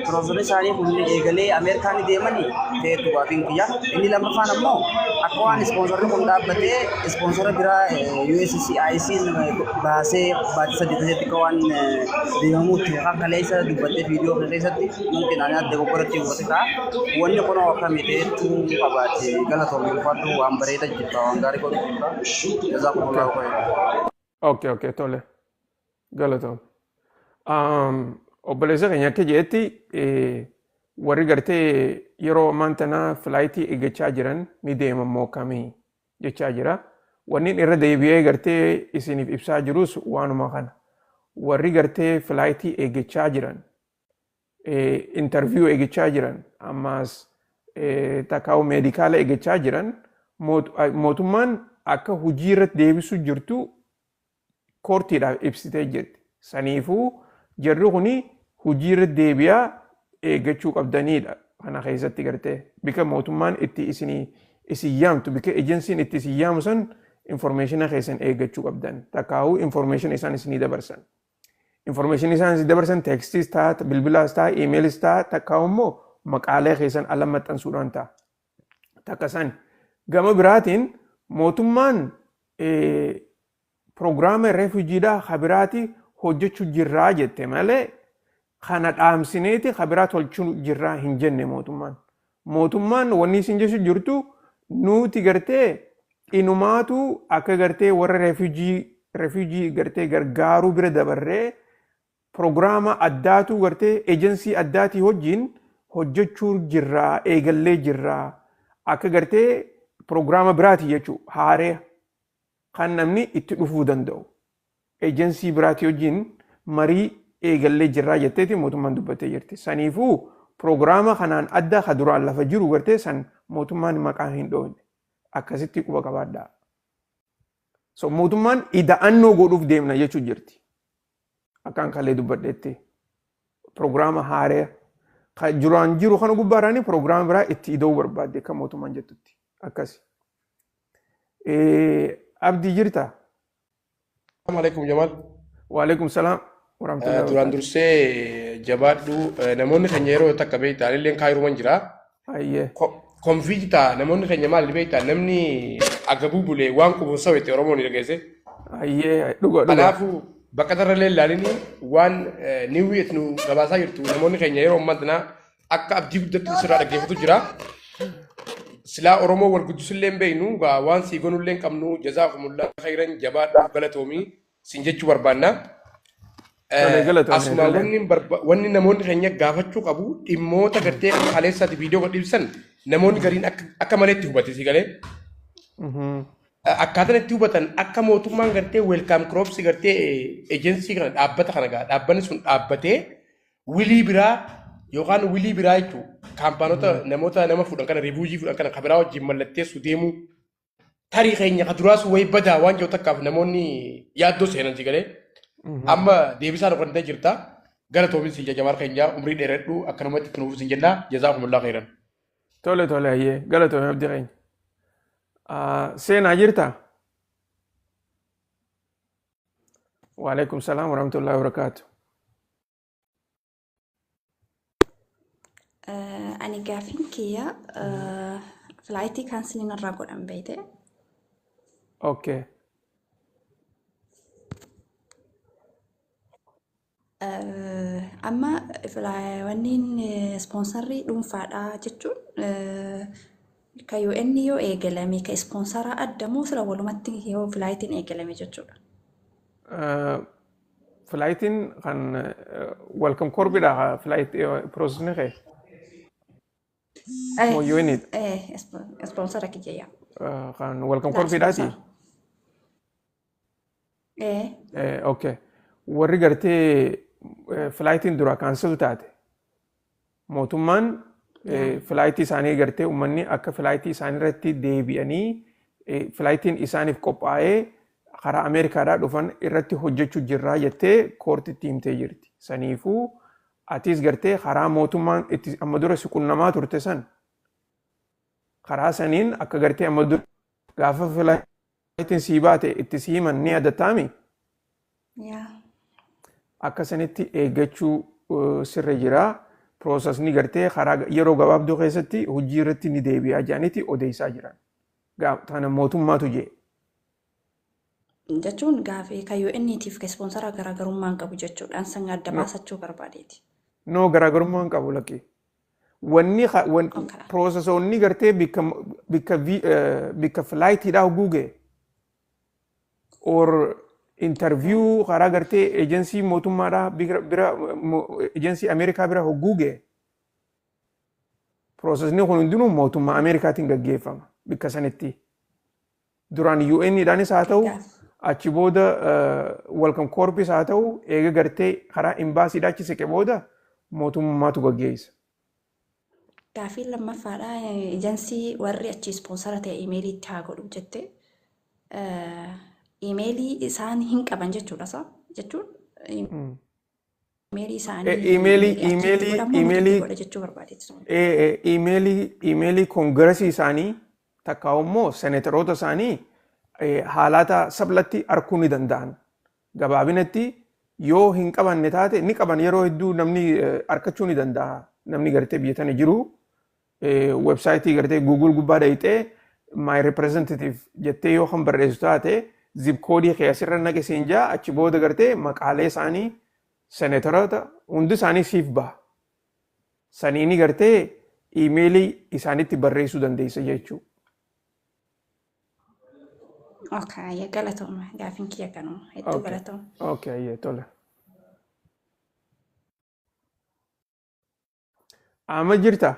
processni isaanii kun eegalee Ameerikaan deemanii ta'etu gaafiin kiyya. Inni lammaffaan ammoo akka waan sponsorri kun dhaabbatee sponsora biraa USCIS'n baasee baatii 8 keessatti akka waan deemamuutti kan kaleessa dubbattee viidiyoo keessatti mumkin ani adda goggoratti hubate ta'a. Wanni kun akkami ta'etu qabaate? Galatoomii, ulfaadhu, waan bareeda jirta, waan gaarii godhu jirta. Jazaakumullahu khairan. Okay, tole. Galatoom. Obboleessa keenya akka jedhetti warri gartee yeroo ammaan tana flightii eeggachaa jiran ni deeman moo akkamii jechaa jira. Wanni irra deebi'ee gartee isiniif ibsaa jirus waanuma kana. Warri gartee flightii eeggachaa jiran, interview eeggachaa jiran, ammaas takkaa'u medicala eeggachaa jiran, mootummaan akka hojii irratti deebisuu jirtu courtiidhaaf ibsitee jirti. Saniifuu jarri kuni hojii irra deebi'aa eeggachuu qabdanidha. Kana keessatti gartee bika mootummaan itti isinii isin yaamtu, bika agencyn itti isin yaamu san informationa keessan eeggachuu qabdan. Takkaa'uu information isaan isinii dabarsan. Information isaan isinii dabarsan textiis ta'a, bilbilaas ta'a, emailis ta'a, takkaa'u immoo maqaalee keessan ala maxxansuudhaan ta'a. Takka san. Gama biraatiin mootummaan piroogiraama refugeedhaa habiraati hojjechuu jirraa jette malee kana dhaamsineeti habiraa tolchuu jirraa hin jenne mootummaan. Mootummaan wanni isin jechuu jirtu nuti gartee inumaatu akka gartee warra refugee gartee gargaaruu bira dabarree piroogiraama addaatu gartee agency addaatii wajjin hojjechuu jirraa, eegallee jirraa, akka gartee piroogiraama biraati jechuu, haaree kan namni itti dhufuu danda'u. Agency biraatii wajjin marii eegallee jirraa jetteeti mootummaan dubbattee jirti. Saniifuu piroogiraama kanaan adda ka duraan lafa jiru gartee san mootummaan maqaa hin dhoofne. Akkasitti quba qabaadhaa. So mootummaan ida'annoo godhuuf deemna jechuu jirti. Akkaan kalee dubbadheetti. Piroogiraama haaree kan duraan jiru kana gubbaarraani piroogiraama biraa itti ida'uu barbaadde akka mootummaan jettutti. Akkasi. Abdii, jirtaa? Assalamu alaikum, Jamal. Waalaikum salaam warahmatullahi Duraan wabarakatuh. dursee jabaadhu. Namoonni keenya yeroo takka beektaa, illee kaayiruman jira. Ayyee. Confuse ta'a namoonni keenya. Maal beektaa, namni agabuu bulee waan qubuun sawwete Oromoon ni dhageesse. Ayyee, dhuga dhuga. Kanaafuu bakka tarra illee ilaalini waan niwwi nu gabaasaa jirtu namoonni keenya yeroo ammaa tana akka abdii guddatti sirraa dhaggeeffatu jira. Silaa Oromoo wal guddisullee hin beeknu gaa, waan sii gonullee hin qabnu. Jazaakumullah khairan, jabaadhu, galatoomii sin jechuu barbaanna. Tole, galatoomii Asuma illee. wanni namoonni keenya gaafachuu qabu dhimmoota gartee akka kaleessaati viidiyoo gad ibsan namoonni gariin akka malee itti hubate si galee. Akkaataan itti hubatan akka mootummaan gartee Welcome Corps gartee agency kana, dhaabbata kana gaa, dhaabbanni sun dhaabbatee wilii biraa Yookaan wilii biraa jechuun kaampaanota namoota nama fuudhan kana refugee fuudhan kana kabiraa wajjin mallatteessu deemuu tarii keenya ka duraas wayi badaa waan jiru takkaaf namoonni yaaddoo seenan si galee. Amma deebisaa nu kennitee jirta. Galatoomin si jamaal keenya umrii dheeradhu akkanumatti itti nuuf sin jenna jazaakumullah khairan. Tole tole hayyee galatoomii abdii keenya. Seenaa jirta? Waalaikum salaam warahmatullahi wabarakaatu. Ani gaafiin kiyya flight cancel irraa godhan beeyte. Okay. Amma wanniin sponsorri dhuunfaadha jechuun ka UN yoo eegalame ka sponsoraa adda moo sila walumatti yoo flightiin eegalame jechuudha. Flightiin kan Welcome Corpidha flight processni kee. Moo UNidha? Sponsora kiyya yaa. Kan Welcome Laa Corpidhaati? sponsor. Okay. Warri gartee flightiin dura cancel taate mootummaan flightii isaanii gartee uummanni akka flightii isaanii irratti deebi'anii flightiin isaaniif qophaa'ee karaa Ameerikaadhaa dhufan irratti hojjechuu jirraa jettee courtitti himtee jirti. Saniifuu atis gartee karaa mootummaan itti amma dura si qunnamaa turte san karaa saniin akka gartee amma dura gaafa flightiin sii baate itti si himan ni adattaami. Yaa. Akka sanitti eeggachuu sirra jira. Processni gartee karaa yeroo gabaabduu keessatti hojii irratti ni deebi'aa jedhaniiti odeessaa jiran. Tana mootummaatu jee. Jechuun gaafii ka UN'tiif ka sponsoraa garaagarummaa hin qabu jechuudha. An san adda baasachuu barbaadeeti. No, garaagarummaa hin qabu lakki. Wanni processoonni gartee bikka bikka bikka flightiidhaa guuge or interview karaa gartee ejensii mootummaadhaa bira ejensii Ameerikaa bira hogguuge processni kun hundinuu mootummaa Ameerikaatiin gaggeeffama bikka sanitti. Duraan UN dhaanis haa ta'u achi booda Welcome Corps haa ta'u eega gartee karaa imbaasiidhaa achi siqe booda mootummaatu gaggeessa. Gaafiin lammaffaadha ejensii warri achi sponsora ta'e emailii itti haa godhu jette. Emailii isaan hin qaban jechuudha sa jechuun emailii isaanii Emailii achitti emailii godhamoo nuti itti emailii godha jechuu barbaadeetti. Emailii Congressii isaanii takka immoo senatoroota isaanii haalata sablatti arguu ni danda'an. Gabaabinatti yoo hin qabanne taate ni qaban yeroo hedduu namni arkachuu ni danda'a. Namni gartee biyya tana jiru websiteii gartee Google gubbaa dhayixee "my representative" jettee yoo kan barreessu taate zip codeii kee asirra naqe siin jaa achi booda gartee maqaalee isaanii senatoroota hundi isaanii siif baha. Saniini gartee emailii isaanitti barreessuu dandeessa jechuudha. Okay, galatooma. Gaafiin kiyya kanuma. Hedduu galatooma. Okay, ayyee tole. Amma jirta?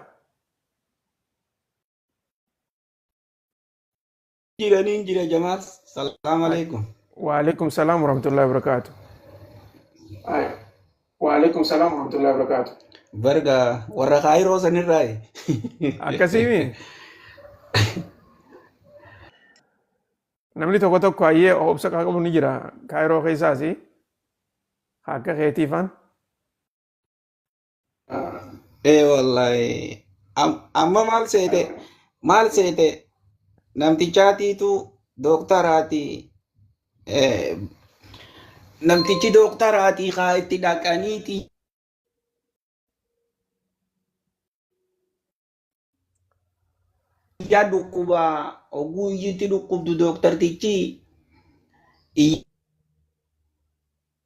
Jiraniin jira jamaal. Salaam alaikum. Waalaikum salaam warahmatullahi wabarakatuh. Waalaikum salaam warahmatullahi wabarakatuh. Barga warra Kaayiroo sanirraayi. Akkasiimi? Namni tokko tokko hayyee obsa qabu ni jira Kaayiroo keessaas akka keetiifaan. Ee wallahi. Amma maal seete? Maal seete? Namtichaatiitu dooktaraati. Namtichi dooktaraatii haa itti dhaqaniiti. Ija dhukkuba oguu iyyitti dhukkubdu dooktartichi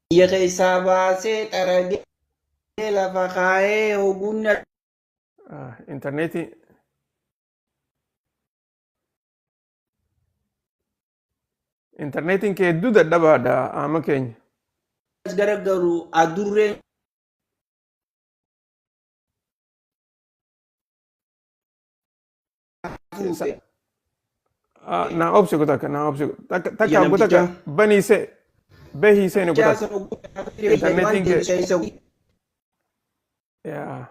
iyya keessaa baasee xaragee lafa kaayee oguun Intarneetii intarneetiin kee hedduu dadhabaadha amma keenya. As garagaru adurreen fuute. Naa obsi takka naa obsi takka takka Iyya takka namtichaa. Banii see bahii seeni Namtichaa takka. sana oguu Intarneetiin kee keessa yaa.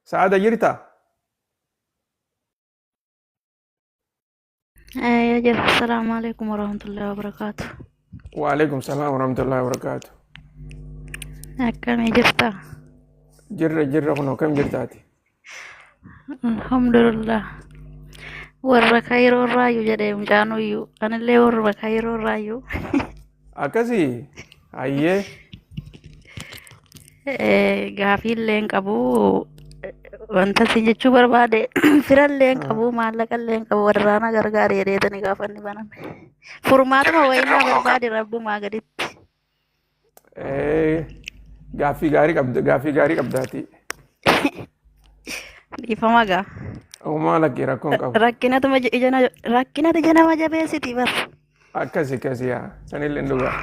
Sa'aada jirtaa? Ya jira. Assalamu alaikum warahmatullahi wabarakatuh. Waalaikum salaam warahmatullahi wabarakaatu. Akkamii jirta? Jirra jirra kunoo kam jirtaati? Alhamdulillah. Warra Kaayiroo irraayyuu jedhee mucaan uyyuu. Anillee warra Kaayiroo irraayyuu. Akkasii hayyee. Gaafii illee hin qabu. Wanta isin jechuu barbaade firallee hin qabu maallaqallee hin qabu warra na gargaare jedheetani gaafa inni baname. Furmaatuma wayii naa barbaade rabbumaa gaditti. Gaaffii gaarii qabda gaaffii gaarii qabdaati. Dhiifama gaa. Uumaa lakkee rakkoon qabu. Rakkinatuma ija rakkinatu ija nama jabeessiti bar. Akkasi akkasi yaa sanillee dhugaa.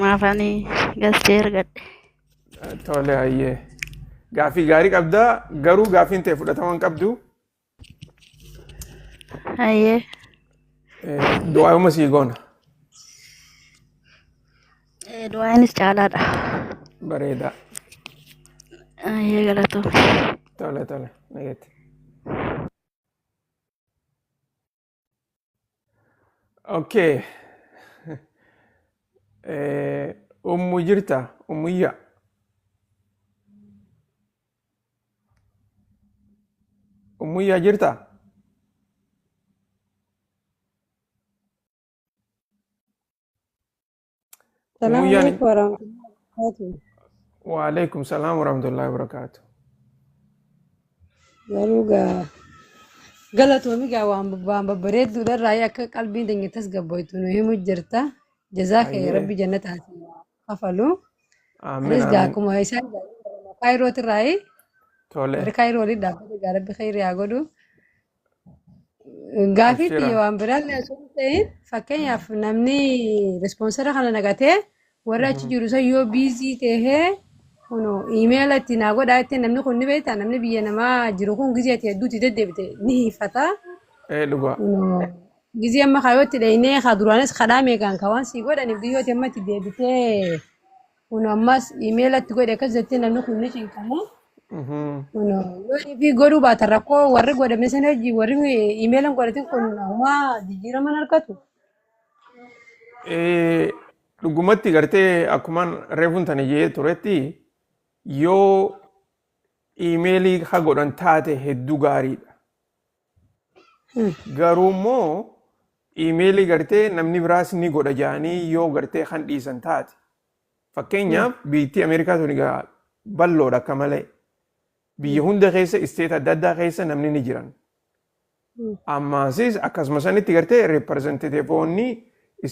Maafanii gastee ergadhe. Tole hayyee. Gaaffii gaarii qabdaa garuu gaaffiin ta'e fudhatama hin qabdu. Hayyee. Du'aayuma sii goona. Du'aanis caalaadha. Bareedaa. Hayyee galatoome. Tole tole nageetti. Okay. Ummu jirta ummuyya. Ummuyya jirta? Assalamu Ummuyyaan alaikum warahmatullahi wabarakatuh. Waalaikum salaam warahmatullahi wabarakatuh. Garuu gaa galatoomi gaa waan babbareedduudha irraa akka qalbiin teenya tasgabboytu nu himu jirta. Jazaa kee Hayyee. rabbi jannataan si kafalu. Aamin Anis gaa aamin. akkuma isaan Kaayirootti irraa Tole. warri Kaayiroo waliin dhaabbate gaa rabbi khayrii haa godhu. Gaafiitti Abshira. waan biraallee osoo hin ta'in fakkeenyaaf namni sponsor kana naqatee warri achi jiru san yoo busy tahee kunu email itti naa godhaa jettee namni kun ni beektaa namni biyya namaa jiru kun gizee ati hedduutti deddeebite ni hiifata. Dhugaa. Kunoo gizee amma kaayootti dhaynee haa duraanis kadhaa meeqaan ka waan sii godhaniif guyyooti amma itti deebitee kunu ammas email itti godhe akkas jettee namni kun ni cinqama. Kunoo yoo fi godhuu baatan rakkoo warri godhame sana hojii warri email hin godhatin kun ammaa jijjiirama hin argatu. Dhugumatti gartee akkumaan reefuun tana jee turetti yoo email ha godhan taate hedduu gaariidha. Garuu immoo email gartee namni biraas ni godha jedhanii yoo gartee kan dhiisan taate. Fakkeenyaaf biyyattii Ameerikaa tun egaa bal'oodha akka malee. Biyya hunda keessa state adda addaa keessa namni ni jiran. Ammaasis akkasuma sanitti gartee representativeoonni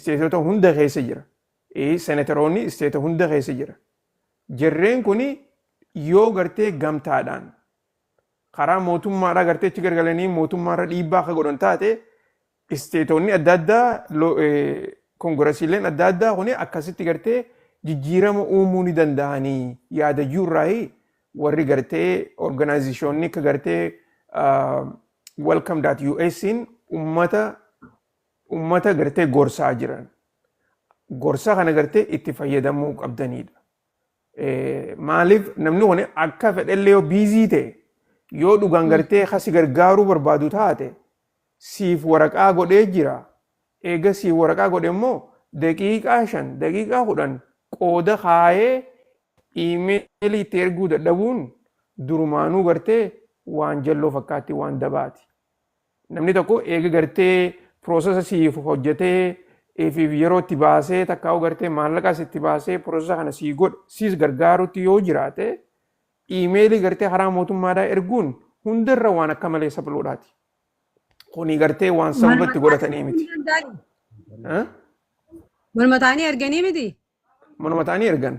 stateota hunda keessa jira. Senatoroonni state hunda keessa jira. Jarreen kuni yoo gartee gamtaadhaan karaa mootummaadhaa gartee achi gargalanii mootummaarra dhiibbaa akka godhan taate stateonni adda addaa congressiileen adda addaa kuni akkasitti gartee jijjiirama uumuu ni danda'anii yaada jiruurraayi warri gartee organizationii akka gartee welcome.us'n ummata gartee gorsaa jiran. Gorsa kana gartee itti fayyadamuu qabdanidha. Maaliif namni kun akka fedhellee yoo busy ta'e yoo dhugaan gartee kasi gargaaruu barbaadu taate siif waraqaa godhee jira. Eega siif waraqaa godhe immoo daqiiqaa 5 daqiiqaa 10 qooda kaayee email itti erguu dadhabuun durumaanuu gartee waan jalloo fakkaatti waan dabaati. Namni tokko eega gartee process siif hojjetee ifiif yeroo itti baasee takkaa'u gartee maallaqas itti baasee process kana sii godhe siis gargaarutti yoo jiraate email gartee karaa mootummaadhaa erguun hundarra waan akka malee sapluudhaati. Kuni gartee waan sababa itti godhatanii miti. Manuma ta'anii erganii miti? Manuma ta'anii ergan.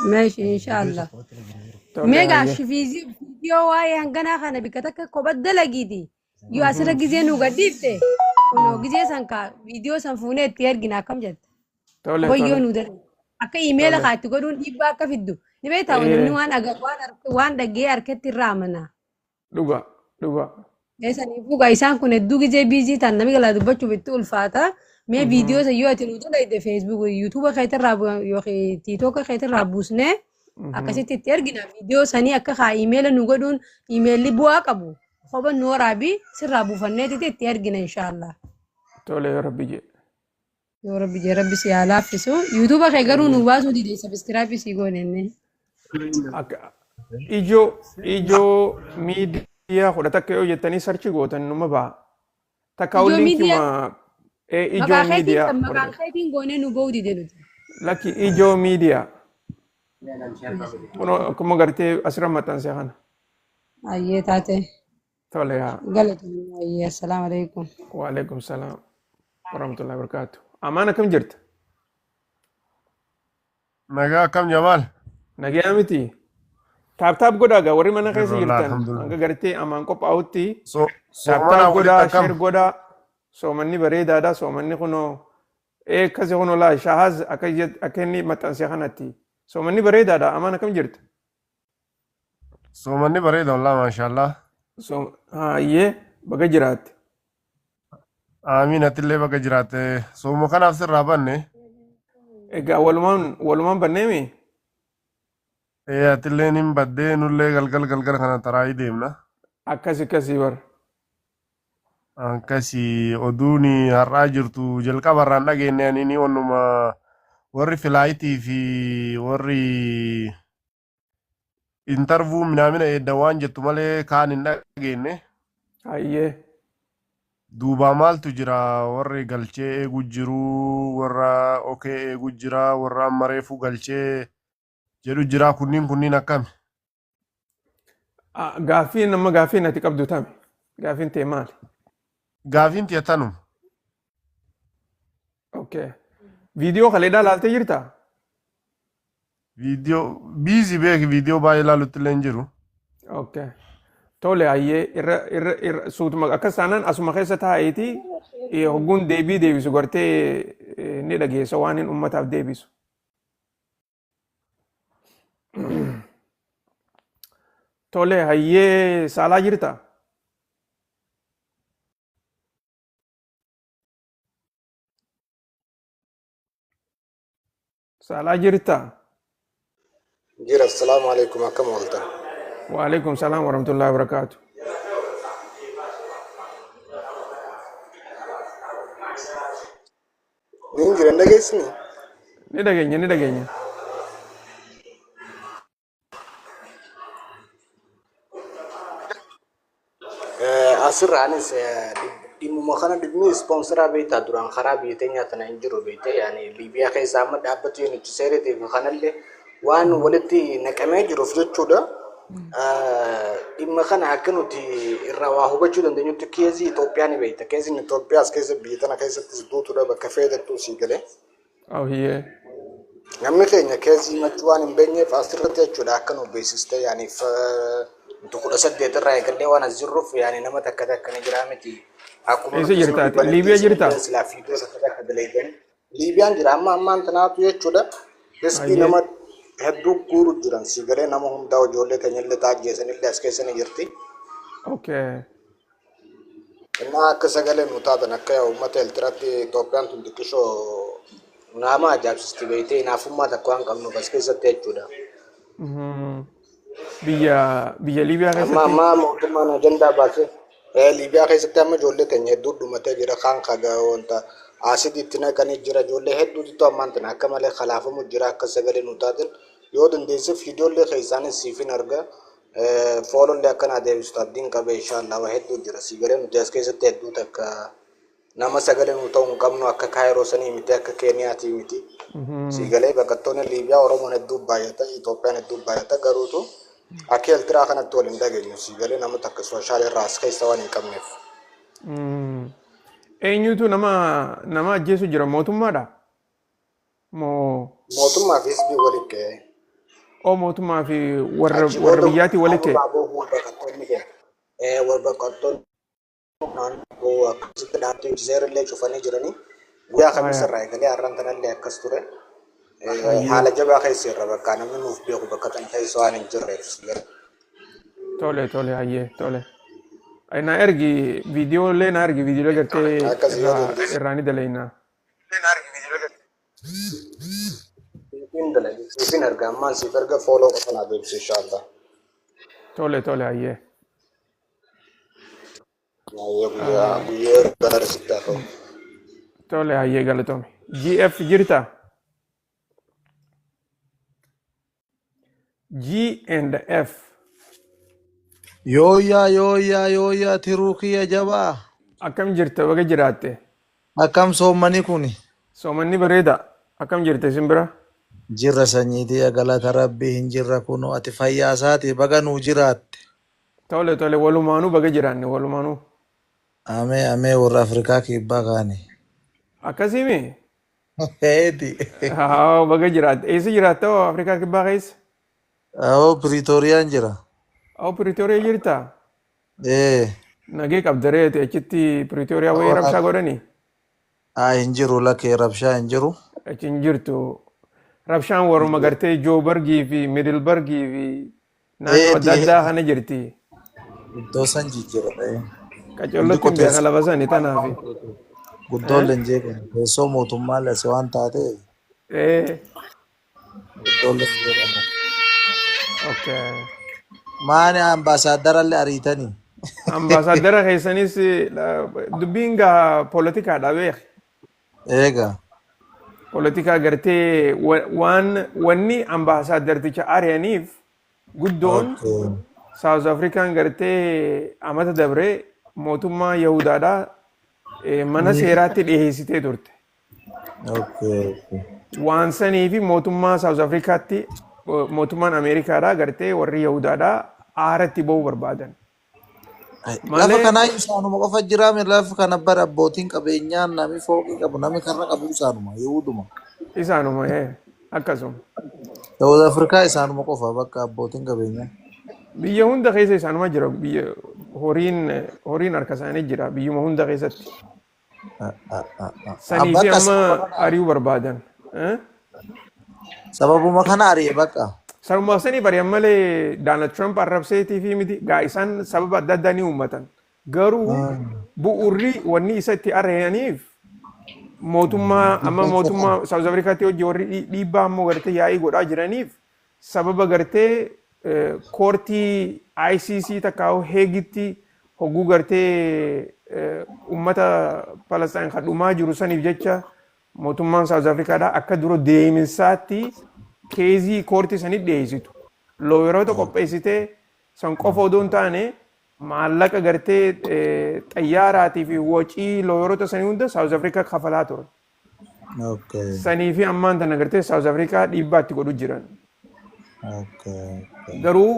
Meeshi inshaallah. Tole Meegaa hayyee. viidiyoo waa'ee hanganaa kana bikka takka kopha dalagiiti. Yoo asirra gizee nu gadhiifte kunoo gizee san ka viidiyoo san fuunee itti ergina akkam jette. Tole Wayyoo tole. nu dalagi. Akka email Tole. kaa itti godhuun dhiibbaa akka fiddu. Ni beektaa namni waan agar waan waan dhagee harkatti irraa amana. Dhuga dhuga. Saniifuu gaa isaan kun hedduu gizee busy ta'an namni galaa dubbachuuf itti ulfaata. Mee viidiyoo isa yoo ati nu dalayde feesbuuk yuutuuba keetirraa yookiin tiitooka keetirraa buusnee akkasitti itti ergina viidiyoo sanii akka haa iimeela nu godhuun iimeelli bu'aa qabu. Kopha nu waraabii sirraa buufanneetiti itti ergina inshaallah. Tole yoo rabbi jedhe. Yoo rabbi jee rabbi si haa laaffisu. Yuutuuba kee garuu nu baasuu dide sabiskiraabii si goone inni. Akka ijoo miidiyaa 11 yoo jettanii sarchi gootan numa ba'a. Takka Ijoo miidiyaa linkima ijoo maqaa keetiin miidiyaa maqaa keetiin goonee nu ba'uu dide nuti. Lakki ijoo miidiyaa. Kunoo akkuma gartee asirra maxxanse kana. Ayyee taate Tole haa. galatoomii ayyee assalaamu alaikum. Waalaikum salaam warahmatullahi wabarakatuh. Amaan akkam jirta? Nagaa akkam Jamaal? Nagaa miti. Taap taap godhaa gaa warri mana keessa Jirra jirtan alhamdulillah. hanga gartee amaan qophaa'utti taap Soomana taap walitti godhaa akkam? sheer godhaa soomanni bareedaadha soomanni kunoo ee akkasi kunoo laa shahaaz akka inni maxxanse kanatti soomanni bareedaadha amaan akkam jirta? Soomanni bareeda wallah maashaallah. Hayyee baga jiraatte. Amiin atillee baga jiraatte. Sooma kanaaf sirraa banne. Egaa walumaan banneemi? Ee atilleen hin baddee nullee galgal galgal kana taraayii deemna. Akkasi akkasii bar. Akkasi oduun har'aa jirtu jalqaba irraan dhageenye ani ni onnuma warri filaayitii fi warri intarvuu minaamina eedda waan jettu malee kaan hin dhageenye. Hayyee. Duubaa maaltu jira warri galchee eegu jiru warra okee eegu jira warra amma reefuu galchee jedhu jira kunniin akkami? Gaaffiin amma gaaffiin ati qabdu tami? Gaaffiin tee maali? Gaaffiin tiyya tanuma. Okay. Viidiyoo kaleedhaa laaltee jirtaa? Viidiyoo biizii beeki viidiyoo baay'ee ilaalutti illee hin jiru. Okay. Tole hayyee irra irra irra suutuma akkas taanaan asuma keessa taa'eeti hogguun deebii deebisu gartee ni dhageessa waan hin ummataaf deebisu. Tole hayyee saalaa jirta? Saalaa jirta? Jira, assalaamu alaikum, akkam ooltan? Waalaikum salaam warahmatullahi wabarakatuh. Niin jira, hin dhageessini? Ni dhageenya ni dhageenya. Asirraanis dhimmuma kana dhimmi ispoonsaraa beektaa duraan karaa biyya teenyaa tana hin jiru beekte yaani Liibiyaa keessa amma dhaabbatu UNHCR kanallee waan walitti naqamee jiruuf jechuudha. Dhimma kana akka nuti irraa waa hubachuu dandeenyutti keezii Itoophiyaa ni beekta. Keeziin Itoophiyaa as keessa biyya tana keessattis duutuudha bakka feetettuu sii galee. Hayyee. Namni keenya keezii himachuu waan hin beekneef asirratti jechuudha akka nu beeksiste yaani nuti 18 irraa eegallee waan as jirruuf yaani nama takka takka ni jiraa miti. Akkuma Eessa nuti jirta ati? dubbannetti Liibiyaa jirta? isinillee silaa fiidoo takka takka daleeydan. Liibiyaan jira amma ammaan tanaatu jechuudha. Riskii Hayyee. nama hedduu guuru jiran si galee nama hundaa ijoollee teenyallee taajjeessanillee as keessa ni jirti. Okay. Innaa akka sagalee nu taatan akka uummata Eertiraatti Itoophiyaan tun xiqqishoo nama ajaa'ibsiisti beektee hinaafummaa takka waan qabnuuf as keessatti jechuudha. Biyya Liibiyaa Amma keessatti amma mootummaan ajandaa baasee Liibiyaa keessatti amma ijoollee teenya hedduu dhumatee jira kaan kaga wanta asiidii itti naqanii jira ijoollee hedduutu ammaan tana akka malee kalaafamu jira akka sagalee nu taatan yoo dandeesse viidiyoollee keessaanis siifin arga foolollee akkana adeemsistu abdiin qabe inshaallah waa hedduu jira si galee nuti as keessatti hedduu takka nama sagalee nu ta'uu hin qabnu akka Kaayiroo sanii miti akka Keeniyaatii miti. Si galee baqattoonni Liibiyaa Oromoon hedduu baay'ata Itoophiyaan hedduu baay'ata garuutu akka Eertiraa kanatti wal hin dhageenyu si galee nama takka sooshaal irraa as keessa waan hin qabneef. Eenyutu nama ajjeesu jira mootummaadha? Moo Mootummaa fi hizbii walitti ka'ee. oo mootummaa fi warra Achi warra booda biyyaatii walitti naannoo ka'e? baaboo baqattoonni keenya warra baqattoonni naannoo akkasitti dhaabbatee seerallee cufanii jiranii guyyaa kamiisa Haya. irraa eegalee har'aan tanallee akkas ture. Hayyee. Haala jabaa keessa irra bakka namni nuuf beeku bakka tan keessa waan hin jirreef. Tole tole hayyee tole. Na ergi viidiyoolee na ergi viidiyoolee gartee Akkas yoo irraa dandeesse. irraa ni dalaynaa. Siifin dalage, siifin erga ammaan siif erga follow qofa naa deebisi inshaallah. Tole tole hayyee. Hayyee guyyaa guyyaa gaarii sitti haa ta'u. Tole hayyee galatoomi. GF jirta? G and F. Yooyyaa yooyyaa yooyyaa tiruu kiyya jabaa. Akkam jirta baga jiraatte? Akkam soommani kuni? Soomanni bareeda. Akkam jirta isin bira? Jirra sanyiitii galata rabbii hin jirra kunoo ati fayyaa isaati baga nuu jiraatte. Tole tole walumaanuu baga jiraanne walumaanuu. Amee amee warra Afrikaa kibbaa kaani. Akkasiimi? Eeti. Haa baga jiraatte. Eessa jiraatta hoo Afrikaa kibbaa keessa? Awoo Piriitooriyaan jira. Awoo Piriitooriyaa jirta? Ee. Nagee qabda reete achitti Piriitooriyaa wayii rabshaa godhanii? Haa hin jiru lakkee rabshaa hin jiru. Achi hin jirtu. Rabshaan warruma gartee Joobargii fi Midilbargii fi naannoo adda Eeti. addaa kana jirti. Iddoo san jijjiira. Hundi Qacollotti hin qoteessa. beeka lafa sani tanaafi. Guddoon leenjee kun teessoo mootummaa lase waan taateef guddoon leenjee qabu. Okay. Maani ambaasaadarallee ariitanii. Ambaasaaddara keessanis dubbiin gaa poolitikaadha beek. Eega. Poolitikaa gartee waan wanni ambaasaaddarticha ari'aniif guddoon Okay. South Afrikaan gartee amata dabre mootummaa Yahudaadhaa mana seeraatti dhiheessitee turte. Okay. Okay. Waan sanii fi mootummaa South Afrikaatti mootummaan Ameerikaadhaa gartee warri Yahudaadhaa aaratti ba'uu barbaadan. Lafa Malee kanaa isaanuma qofa jira lafa kana bara abbootiin qabeenyaa nami fooqii qabu nami karra qabu isaanuma Yahuduma. Isaanuma akkasuma. South Afrikaa isaanuma qofa bakka abbootiin qabeenyaa. Biyya hunda keessa isaanuma jira. Biyya horiin horiin harka isaanii jira biyyuma hunda keessatti. Sanii fi Bakka amma sababa kana ari'uu barbaadan. Sababuma kana ari'e bakka. Sababuma sanii bari'an malee Donald Trump arrabseetii fi miti gaa isaan sababa adda addaa ni uummatan. Garuu bu'uurri wanni isa itti ari'aniif mootummaa amma Jibbiinsa kana. mootummaa South Africaatti hojii warri dhiibbaa ammoo gartee yaa'ii godhaa jiraniif sababa gartee koortii ICC takkaa'u Heegitti hogguu gartee ummata Palestaan kan dhumaa jiru saniif jecha mootummaan South Africaadhaa akka dura deeminsaatti case koortii sanii dhiyeessitu. Lawyeroota qopheessitee san qofa odoo hin taane maallaqa gartee xayyaaraatii fi wacii lawyeroota sanii hunda South Africa kafalaa ture. Okay. Sanii fi ammaan tana gartee South Africa dhiibbaa itti godhu jiran. Okay. Okay. Garuu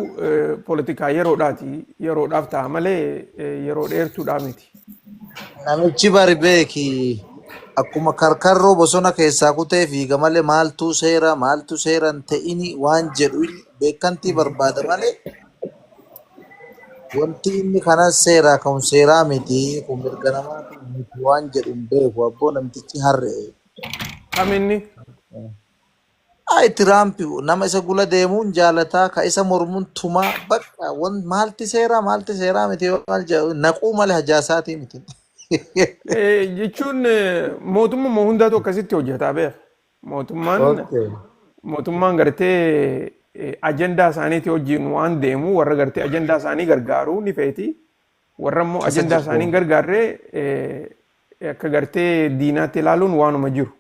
poolitikaa yeroodhaati yeroodhaaf ta'a malee yeroo dheertuudhaa miti. Namichi bari beeki akkuma karkarroo bosona keessaa kutee fiiga malee maaltu seera maaltu seera hin ta'ini waan jedhu beekantii barbaada malee wanti inni kanas seeraa kun seeraa miti kun mirga namaati miti waan jedhu hin beeku abboo namtichi harre'e. Kam inni? Ay Tiraampi nama isa gula deemuun jaalataa ka isa mormuun tumaa bakka wan maalti seeraa maalti seeraa miti maal jedhu naquu malee hajaasaatii miti. Jechuun mootummaa hundaatu akkasitti hojjetaa beeka. Mootummaan Okay. mootummaan gartee ajandaa isaaniitii wajjin waan deemu warra gartee ajandaa isaanii gargaaru ni feeti. Warra immoo Isa ajandaa isaanii hin jibbu. gargaarre akka gartee diinaatti ilaaluun waanuma jiru.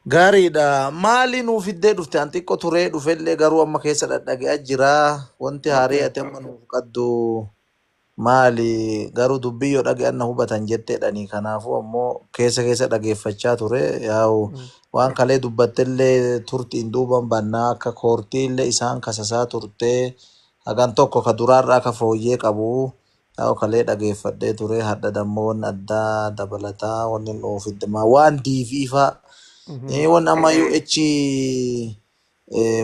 Gaariidha. Maali nuuf fiddee dhufte? An xiqqoo turee dhufellee garuu amma keessa dhadhaga'aa jira. Wanti haarii ati amma nuuf qabdu maali? Garuu dubbii yoo dhaga'an na hubatan jetteedhani. Kanaafuu ammoo keessa keessa dhageeffachaa ture. Yaa'u waan kalee dubbattellee turtiin duuban bannaa akka koortiillee isaan kasasaa turte. Hagan tokko ka duraarraa akka fooyyee qabu. Yaa'u kalee dhageeffadhee ture. Hadha dammoo wanni addaa dabalataa wanni nuuf fidde waan DV faa. Wanni amma UH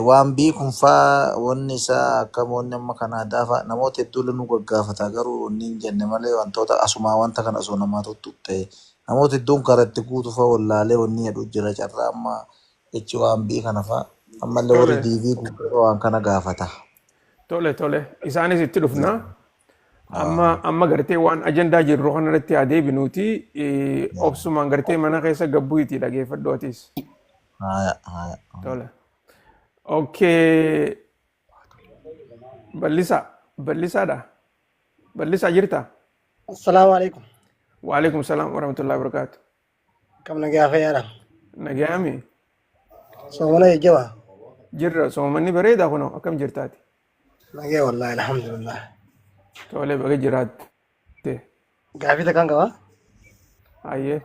waan beekuun faa wanni isaa akkam wanni amma Kanaadaa faa namoota hedduu nu gaggaafata garuu wanni hin jenne malee wantoota asumaa wanta kana osoo namaa tuttuqxe namoota hedduun karatti guutu faa wallaalee wanni jedhu jira carraa amma H waan B kana faa ammallee warri Tole DV guutuu waan kana gaafata. tole tole isaanis itti dhufna. Amma gartee waan ajandaa jirru kanarratti haa deebinuuti obsumaan gartee mana keessa gabbuuti dhageeffadhu atis. Haya, haya. Tole. Okay. Bal'isaa. Bal'isaadha. Bal'isaa jirta? Assalaamu alaikum. Waalaikum salaam warahmatullahi wabarakatuh. Kam nagaa fayyaadha. Nagaami. Soomana jajjaba. Jirra soomanni bareedaa kunoo akkam jirtaati? Nagaa wallahi alhamdulillah. Tole baga jiraatte. Gaafii takkaan qaba. Ayyee.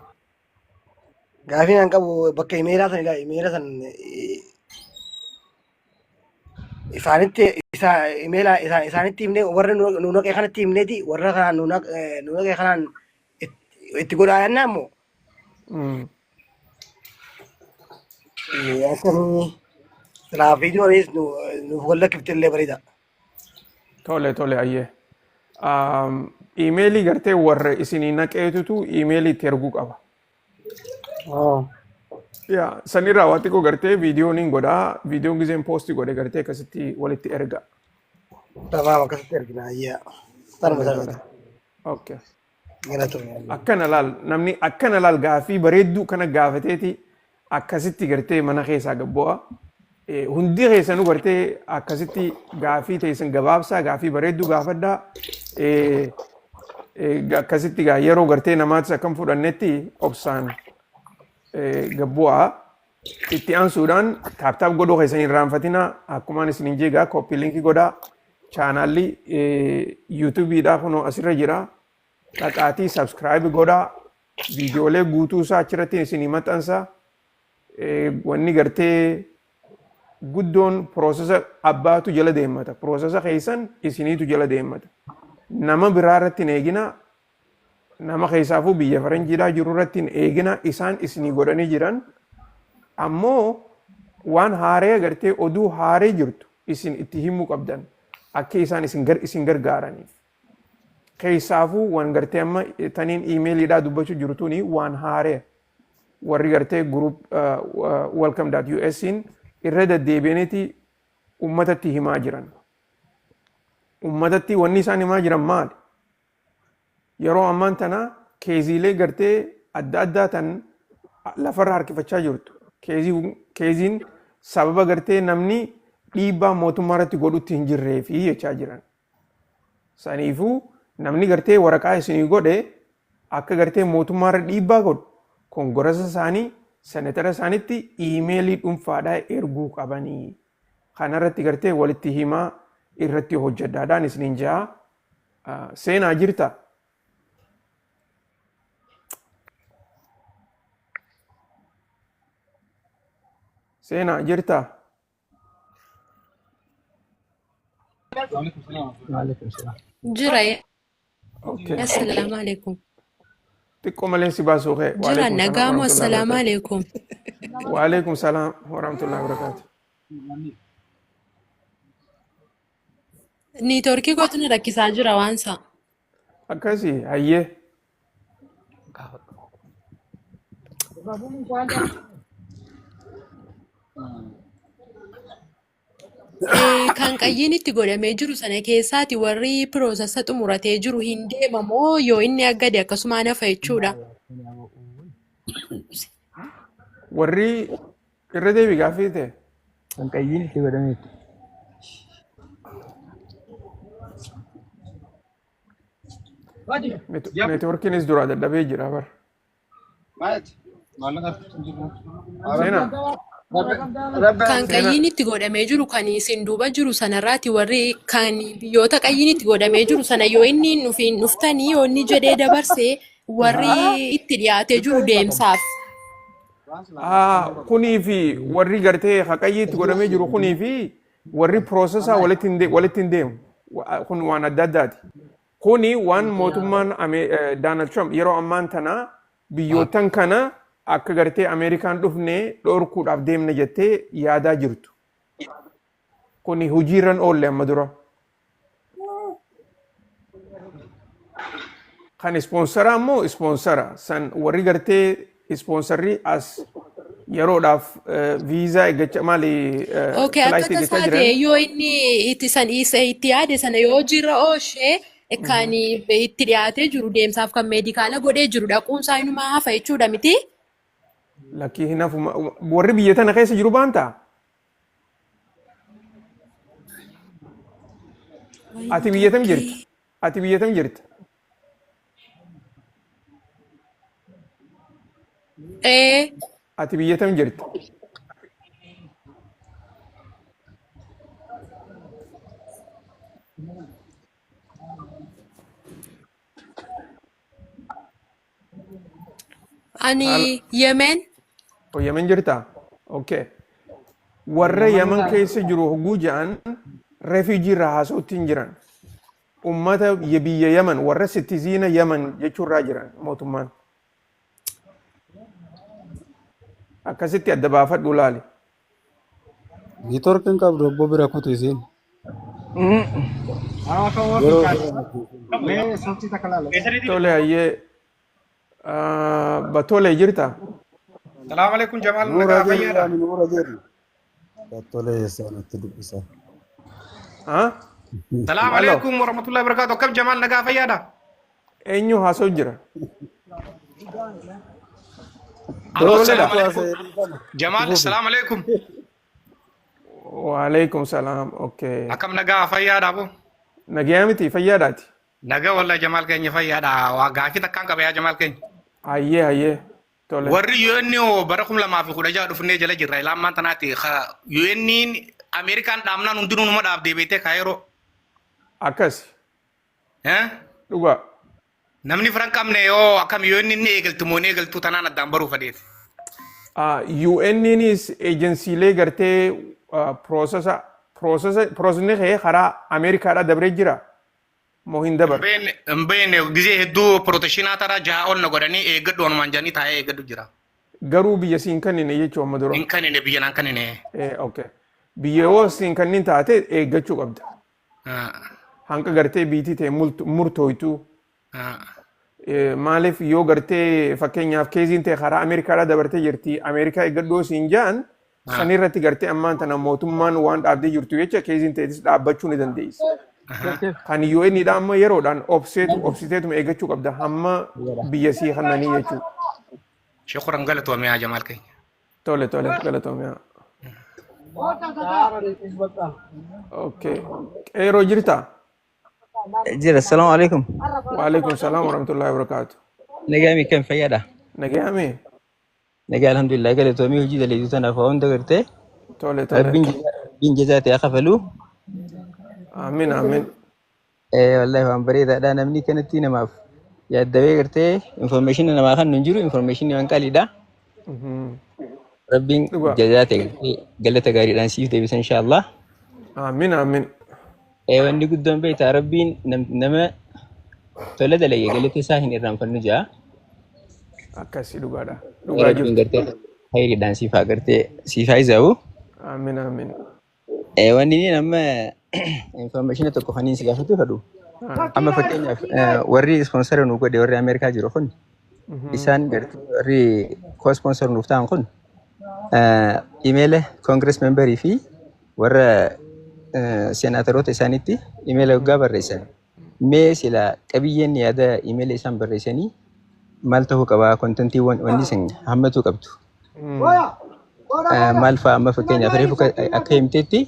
Gaafiin an qabu bakka imeelaa san ilaali. Imeela san isaanitti isa imeela isaanitti himnee warra nu naqee kanatti himneeti warra kanaan nu naqee kanaan itti godhaa jennaan moo akkamii silaa viidiyoonis nuuf wallakkifte illee bareeda. Tole tole ayyee. Imeelii gartee warra isinii naqeetutu imeelii itti erguu qaba. Yaa sanirraa waa xiqqoo gartee viidiyoon hin godhaa viidiyoon gizeen poostii godhe gartee akkasitti walitti erga. Tamaam akkasitti ergina ayyaa. Tanuma Tole tole. sanuma. Okay. Galatoomii. Akkana laal namni akkana laal gaafii bareedduu kana gaafateeti akkasitti gartee mana keessaa gabbu'a. Hundi keessanuu gartee akkasitti gaafii teessan gabaabsaa gaafii bareedduu gaafadhaa. Akkasitti gaa yeroo gartee namaatis akkam fudhannetti obsaan gabbu'a. Itti aansuudhaan tap tap godhuu keessan hin irraanfatina akkumaan isin hin jeegaa copy linkii godhaa chaanaalli yuutuubiidhaa kunoo asirra jira. Dhaqaatii subscribe godhaa viidiyoolee guutuu isaa achirratti isinii maxxansa. Wanni gartee guddoon processa abbaatu jala deemmata. Processa keessan isiniitu jala deemmata. Nama biraa irratti hin eegina. Nama keessaafuu biyya faranjiidhaa jiru irratti hin eegina isaan isinii godhanii jiran. Ammoo waan haaree gartee oduu haaree jirtu isin itti himuu qabdan akka isaan isin gargaaraniif. Keessaafuu waan gartee amma taniin iimeeliidhaa dubbachuu jiru tuni waan haaree warri gartee group welcome.usin irra deddeebi'aniiti ummatatti himaa jiran. Ummatatti wanni isaan himaa jiran maali? Yeroo ammaan tana caseiilee gartee adda addaa tan lafarra harkifachaa jirtu. Caseiin sababa gartee namni dhiibbaa mootummaa irratti godhutti hin jirree fi jechaa jiran. Saniifuu namni gartee waraqaa isinii godhe akka gartee mootummaa irra dhiibbaa godhu congressa isaanii senatara isaaniitti iimeelii dhuunfaadhaa erguu qabanii. Kanarratti gartee walitti himaa irratti hojjedhaadhaan isiniin ja'a. Seenaa jirta? Seenaa jirta? Jira. Okay. Assalaamu alaikum. Xiqqoo malee si baasuu kee. Jira Waalaikum salaam nagaamu warahmatullahi assalaamu wabarakatuh. alaikum. Waalaikum salaam warahmatullahi wabarakatuh. Networkii kootu na rakkisaa jira waan isaa. Akkasii hayyee. Kan qayyiin itti godhamee jiru sana keessaati warri processa xumuratee jiru hin deemamoo yoo inni aggade akkasumaan hafa jechuudha. Warri irra deebi gaaffii ta'e. Kan qayyiin itti godhameetti. Networkiinis duraa dadhabee jira bara. Seenaa. Kan Seenaa. qayyiin itti godhamee jiru kan isin duuba jiru sanarraati warri kan biyyoota qayyiin itti godhamee jiru sana yoo inni hin dhufiin dhuftanii yoo inni jedhee dabarse warri itti dhiyaatee jiru deemsaaf. Kunii fi warri gartee haqayyii itti godhamee jiru kunii fi warri processaa walitti hin deemu. Kun waan adda addaati. Kuni waan mootummaan Donald Trump yeroo ammaan tana biyyootan kana akka gartee Ameerikaan dhufne dhorkuudhaaf deemna jettee yaadaa jirtu. Kuni hojiirran oolle amma dura. Kan sponsoraa immoo sponsora. San warri gartee sponsorri as yeroodhaaf viizaa eeggachaa maali Okay, akka flightii eeggachaa tasaa jiran. ta'e yoo inni itti san isa itti yaade sana yoo hojiirra oolchee Kan itti dhiyaatee jiru deemsaaf kan meedikaala godhee jiru dhaquunsaa inumaa hafa jechuudha miti. Lakkii hin hafu warri biyya tana keessa jiru baantaa? Ati biyya tam jirta? Ati biyya tam jirta? Ee Ati biyya tam jirta? Ani Yemen. O Yemen jirta? Okay. Warra Yemen keessa jiru hogguu ja'an refugee irraa haasa'utti hin jiran. Ummata biyya Yemen warra citizen Yemen jechuurraa jiran mootummaan. Akkasitti adda baafadhu laali. Network hin qabdu obbo bira kutu isiin. Yeroo Tole hayyee Batole jirta? Salaam alaikum Jamaal, Nuura nagaa jedhi fayyaadha. yaani nuura jedhi. Tolee isaanitti dubbisa. Salaam Hello. alaikum warahmatullahi wabarakatuh. Akkam Jamaal, nagaa fayyaadha. Eenyu haasa'u jira? Aloo, Batoleedha? salaam alaikum. Jamaal, salaam alaikum. Waalaikum salaam. Okay. Akkam nagaa fayyaadha boo. Nagayaa miti fayyaadhaati. Nagaa wallahi Jamaal keenya fayyaadha. Waa gaafii takkaan qaba yaa Jamaal keenya. Hayyee hayyee. Tole. Warri UN bara 2016 dhufnee jala jirra. Ilaa ammaan tanaati. UN Ameerikaan dhaabnaan hundinuu numa dhaabdee beektee kaayeroo. Akkas. Dhugaa. Namni fira hin qabne yoo akkam UN inni eegaltu moo hin eegaltu tanaan addaan baruu fadheeti. UNnis ejensiilee gartee processa processa processni kee karaa Ameerikaadhaa dabree jira moo hin dabarre? Hin beekne, gizee hedduu protectionaa taraa jaha ol na godhanii eeggadhu wanumaan jedhanii taa'ee eeggadhu jira. Garuu biyya siin kennine jechuun amma dura. Hin kennine, biyya naan kennine. Okay. Biyya yoo siin kennin taate eeggachuu qabda. Hanqa gartee biitii ta'e murtooytu. Maaliif yoo gartee fakkeenyaaf caseiin ta'e karaa Ameerikaadhaa dabartee jirti, Ameerikaa eeggadhoo siin ja'an, sanirratti gartee ammaan tana mootummaan waan dhaabdee jirtu jecha caseiin ta'etis dhaabbachuu ni dandeessi. Kan UN dha amma yeroodhaan obseetu obsiteetuma eeggachuu qabda hamma biyya sii kannanii jechuudha. Shukran, galatoomee yaa Jamaal keenya. Tole tole, galatoomiyaa. Okay. Qeeroo jirtaa? Jira, salaamu alaikum. Waalaikum salaam warahmatullahi wabarakatuh. Nagaami kan fayyaadha. Nagayaami? Nagaa alhamdulillah, galatoomii hojii daleedu tanaaf waa hunda gartee. Tole tole. Rabbiin jazaa ta'e kafalu. Amiin amiin. Wallahi waan bareedaadha, namni kanatti namaaf yaaddawee gartee information namaa kan hin jiru, information waan qaaliidha. Rabbiin Dhugaa. jazaa ta'e gartee galata gaariidhaan siif deebisa inshaallah. Amiin amiin. Wanni guddoon beektaa, Rabbiin nama tola dalage galata isaa hin irraanfannu jaa. Akkasii dhugaadha. Dhugaa Rabbiin jirtu. gartee khayriidhaan siif haa gartee siif haa izaa'u. Amiin amiin. Wanni inni amma information tokko kan inni si gaafatu fedhu. Amma fakkeenyaaf warri sponsor nu godhe, warri Ameerikaa jiru kun, isaan gartee warri co-sponsor nuuf ta'an kun imeela congress memberii fi warra senaatoroota isaaniitti imeela waggaa barreessan. Mee sila qabiyyeen yaada imeela isaan barreessanii maal ta'uu qabaa, contentiiwwan wanni isin hammatuu qabdu? Maal fa'a? Amma fakkeenyaaf reefu akka himteetti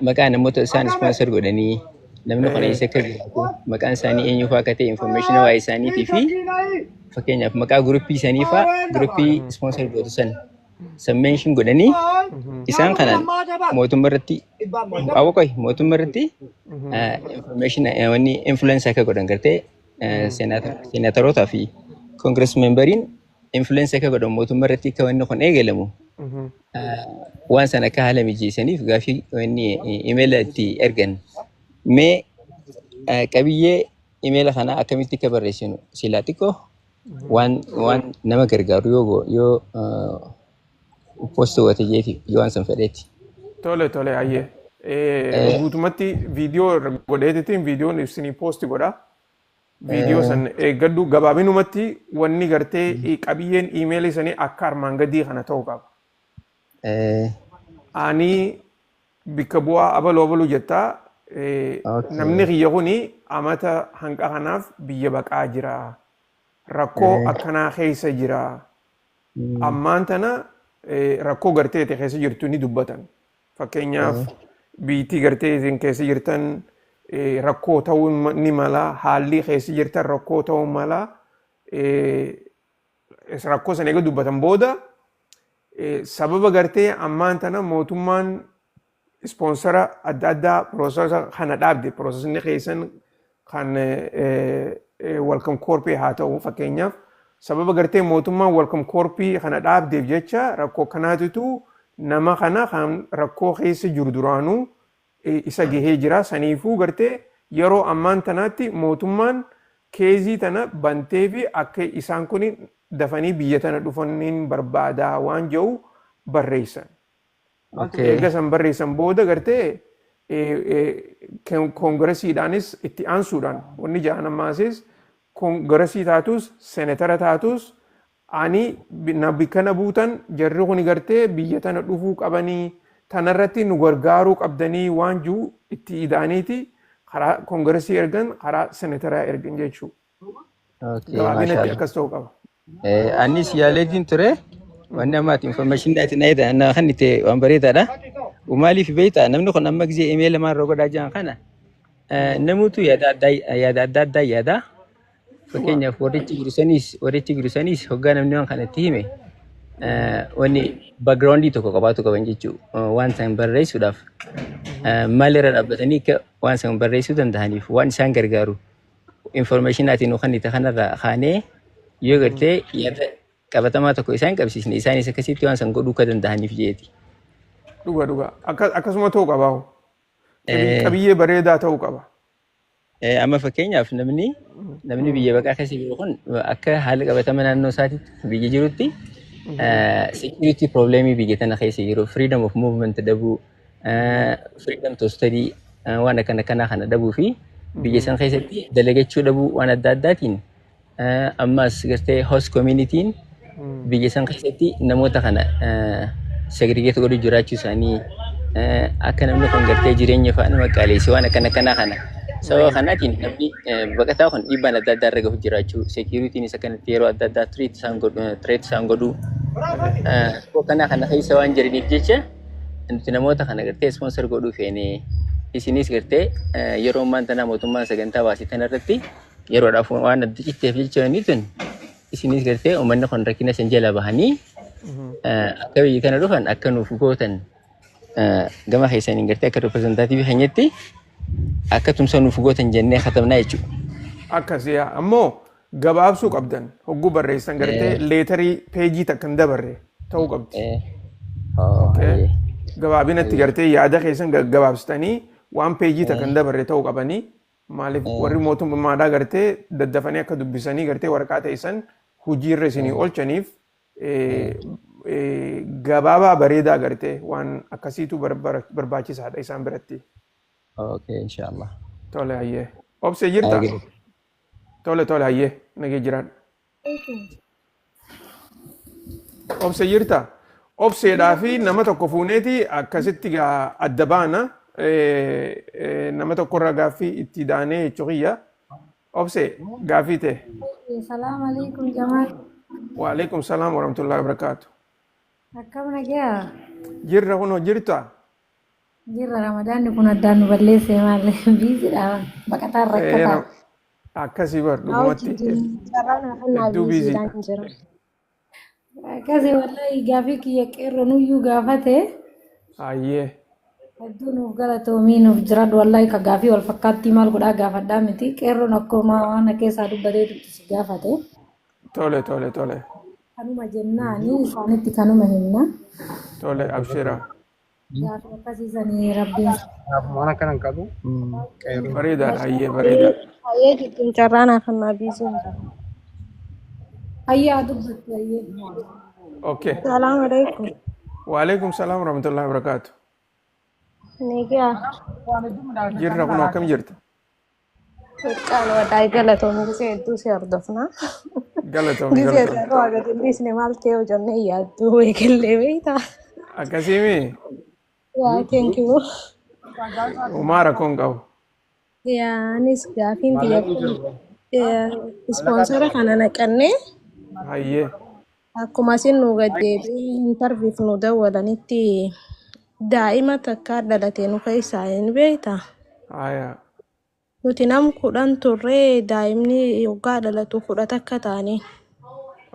maqaa namoota isaan sponsor godhanii, namni kun eessa akka jiraatu, maqaan isaanii eenyu fa'aa akka ta'e, information waa'ee isaaniitii fi fakkeenyaaf maqaa groupii isaanii fa'aa, groupii sponsor gootu san san mention godhanii, isaan kanaan mootummaa irratti awwaqoi mootummaa irratti information wanni influence akka godhan gartee seenatarootaa fi congress memberiin influence akka godhan mootummaa irratti akka wanni kun eegalamu waan sana akka haala mijeessaniif gaafii wanni imeela itti ergan. Mee qabiyyee imeela kanaa akkamitti akka barreessinu silaa xiqqoo waan nama gargaaru yoo post goote jeeti yoo waan san fedheeti. Tole tole, hayyee. Guutumatti viidiyoo irra godheetitiin viidiyoon isinii post godha. Viidiyoo san eeggadhu, gabaabinumatti wanni gartee qabiyyeen iimeelii sanii akka armaan gadii kana ta'uu qaba. Ani bikka bu'aa abaluu abaluu jettaa. Namni kiyya kuni amata hanqa kanaaf biyya baqaa jira. Rakkoo akkanaa keessa jira. Ammaan tana rakkoo gartee ta'e keessa jirtu ni dubbatan. Fakkeenyaaf biitii gartee isin keessa jirtan rakkoo ta'uu ni mala, haalli keessa jirtan rakkoo ta'uu mala. Rakkoo sana eega dubbatan booda sababa gartee ammaan tana mootummaan sponsor adda addaa process kana dhaabde, processni keessan kan Welcome Corps haa ta'u, fakkeenyaaf sababa gartee mootummaan Welcome Corps kana dhaabdeef jecha rakkoo kanaatitu nama kana kan rakkoo keessa jiru duraanuu isa gahee jira. Saniifuu gartee yeroo ammaan tanaatti mootummaan case tana bantee fi akka isaan kun dafanii biyya tana dhufaniin barbaadaa waan jedhu barreessan. Eega san barreessan booda gartee koongiresiidhaanis itti aansuudhaan wanni ja'an ammaasis koongiresii taatus seenetara taatus ani na bikka buutan, jarri kun gartee biyya tana dhufuu qabanii, tanarratti nu gargaaruu qabdanii waan jiru itti ida'aniiti karaa koongiresii ergan, karaa seenetaraa ergan jechuudha. Gabaabinatti akkas ta'uu qaba. Anis yaaleetiin ture. Wanni ammaati information ati na kan itti waan bareedaadha. Maaliif beektaa, namni kun amma gisee email maan irra godhaa jiran kana namuutu yaada adda addaa yaada. Fakkeenyaaf warrichi jiru sanis hoggaa namni waan kanatti hime wanni background tokko qabaatu qaban jechuudha. Waan san barreessuudhaaf maalirra dhaabbatanii akka waan san barreessuu danda'aniif waan isaan gargaaru information ati nu kennite kanarraa kaanee yoo gartee yaada qabatamaa tokko isaan qabsiisne, isaanis akkasitti waan san godhuu akka danda'aniif jeeti. Dhuga dhuga. Akkasuma ta'uu qabaa. Qabiyyee bareedaa ta'uu qaba. Amma fakkeenyaaf namni biyya baqaa keessa jiru kun akka haala qabatama naannoo isaatitti biyya jirutti security problemii biyya tana keessa jiru, freedom of movement dhabuu, freedom to study, waan akkana kanaa kana dhabuu fi biyya san keessatti dalagachuu dhabuu waan adda addaatiin, ammas gartee host communityin biyya san keessatti namoota kana segregate godhuu jiraachuu isaanii, akka namni kun gartee jireenya fa'a nama qaaleesse waan akkana kanaa kana, sababa kanaatiin namni baqataa kun dhiibbaan adda addaa irra gahu jiraachuu, securityn isa kanatti yeroo adda addaa threat isaan godhuu kana kana keessa waan jiraniif jecha nuti namoota kana gartee sponsor godhuu feene, isinis gartee yeroo ammaan tanaa mootummaan sagantaa baasii tanarratti yeroodhaaf waan adda citteef jecha inni tun isinis gartee uummanni kun rakkina san jala bahanii akka biyya kana dhufan akka nuuf gootan, gama keessaniin gartee akka representative keenyatti akka tumsa nuuf gootan jennee katabnaa jechuudha. Akkas yaa, ammoo gabaabsuu qabdan hogguu barreessan gartee letter page takka hin dabarre ta'uu qabdi. Gabaabinatti gartee yaada keessan gabaabsitanii waan page takka hin dabarre ta'uu qabanii. Maaliif, warri mootummaadhaa gartee daddafanii akka dubbisanii gartee waraqaa ta'e hojiirra isinii oolchaniif gabaabaa bareedaa gartee waan akkasiitu barbaachisaadha isaan biratti. Okay, inshallah. Tole, hayyee. Obsee jirta? Tole tole, hayyee, nagee jiraadha. Obsee jirta? Obseedhaa fi nama tokko fuuneeti akkasitti gaa adda baana. Nama tokkorraa gaaffii itti daanee jechuu kiyya. Obsee, gaaffii ta'e. Salaam alaikum Jamaal. Waalaikum salaam warahmatullahi wabarakatuh. Akkam nagaa? Jirra kunoo, jirta? Jirra, Ramadaanni kun addaan nu balleessee maal busydha, baqataan rakkataa. Akkasii bar, dhugumatti Carraan hedduu busydha. busydhaan jira. Akkasii wallahi, gaafii kiyya qeerroo nuyyuu gaafate. Hayyee. Hedduu nuuf galatoomii, nuuf jiraadhu. Wallahi ka gaafii wal fakkaattii maal godhaa gaafadhaa miti, qeerroon akkuma waan keessaa dubbatee si gaafate. Tole tole tole. Kanuma jennaani isaanitti kanuma himna. Tole, abshira. Gaafii akkasiisanii rabbiin. Waan akkana hin qabu. Qeerroo. Bareedaadha, hayyee, bareedaadha. Hayyee, jidduun carraan hafannaa busy jira. Hayyaa, dubbattu, hayyee. Okay. Salaam alaikum. Waalaikum salaam warahmatullahi wabarakatuh. Nagaa. Jirra kunoo, akkam jirta? Xiqqaan wadaay, galatoomii, gisee hedduu si hordofna. Galatoomi, Gisee galatoomi. yeroo agati hin dhiisne maal ta'e hojjannee yaadduu eegallee beektaa. Akkasiimi? Yeah, thank you. Homaa rakkoo hin qabu. Yaa anis gaafiin tiyya kun ispoonsara kana naqannee Hayyee. akkuma isin nu gad deebi'ee intarviif nu dawwalanitti daa'ima takka dhalate nu keessaa hin beektaa? Haya. Nuti nam 10 turree daa'imni yoggaa dhalatu 11 taane.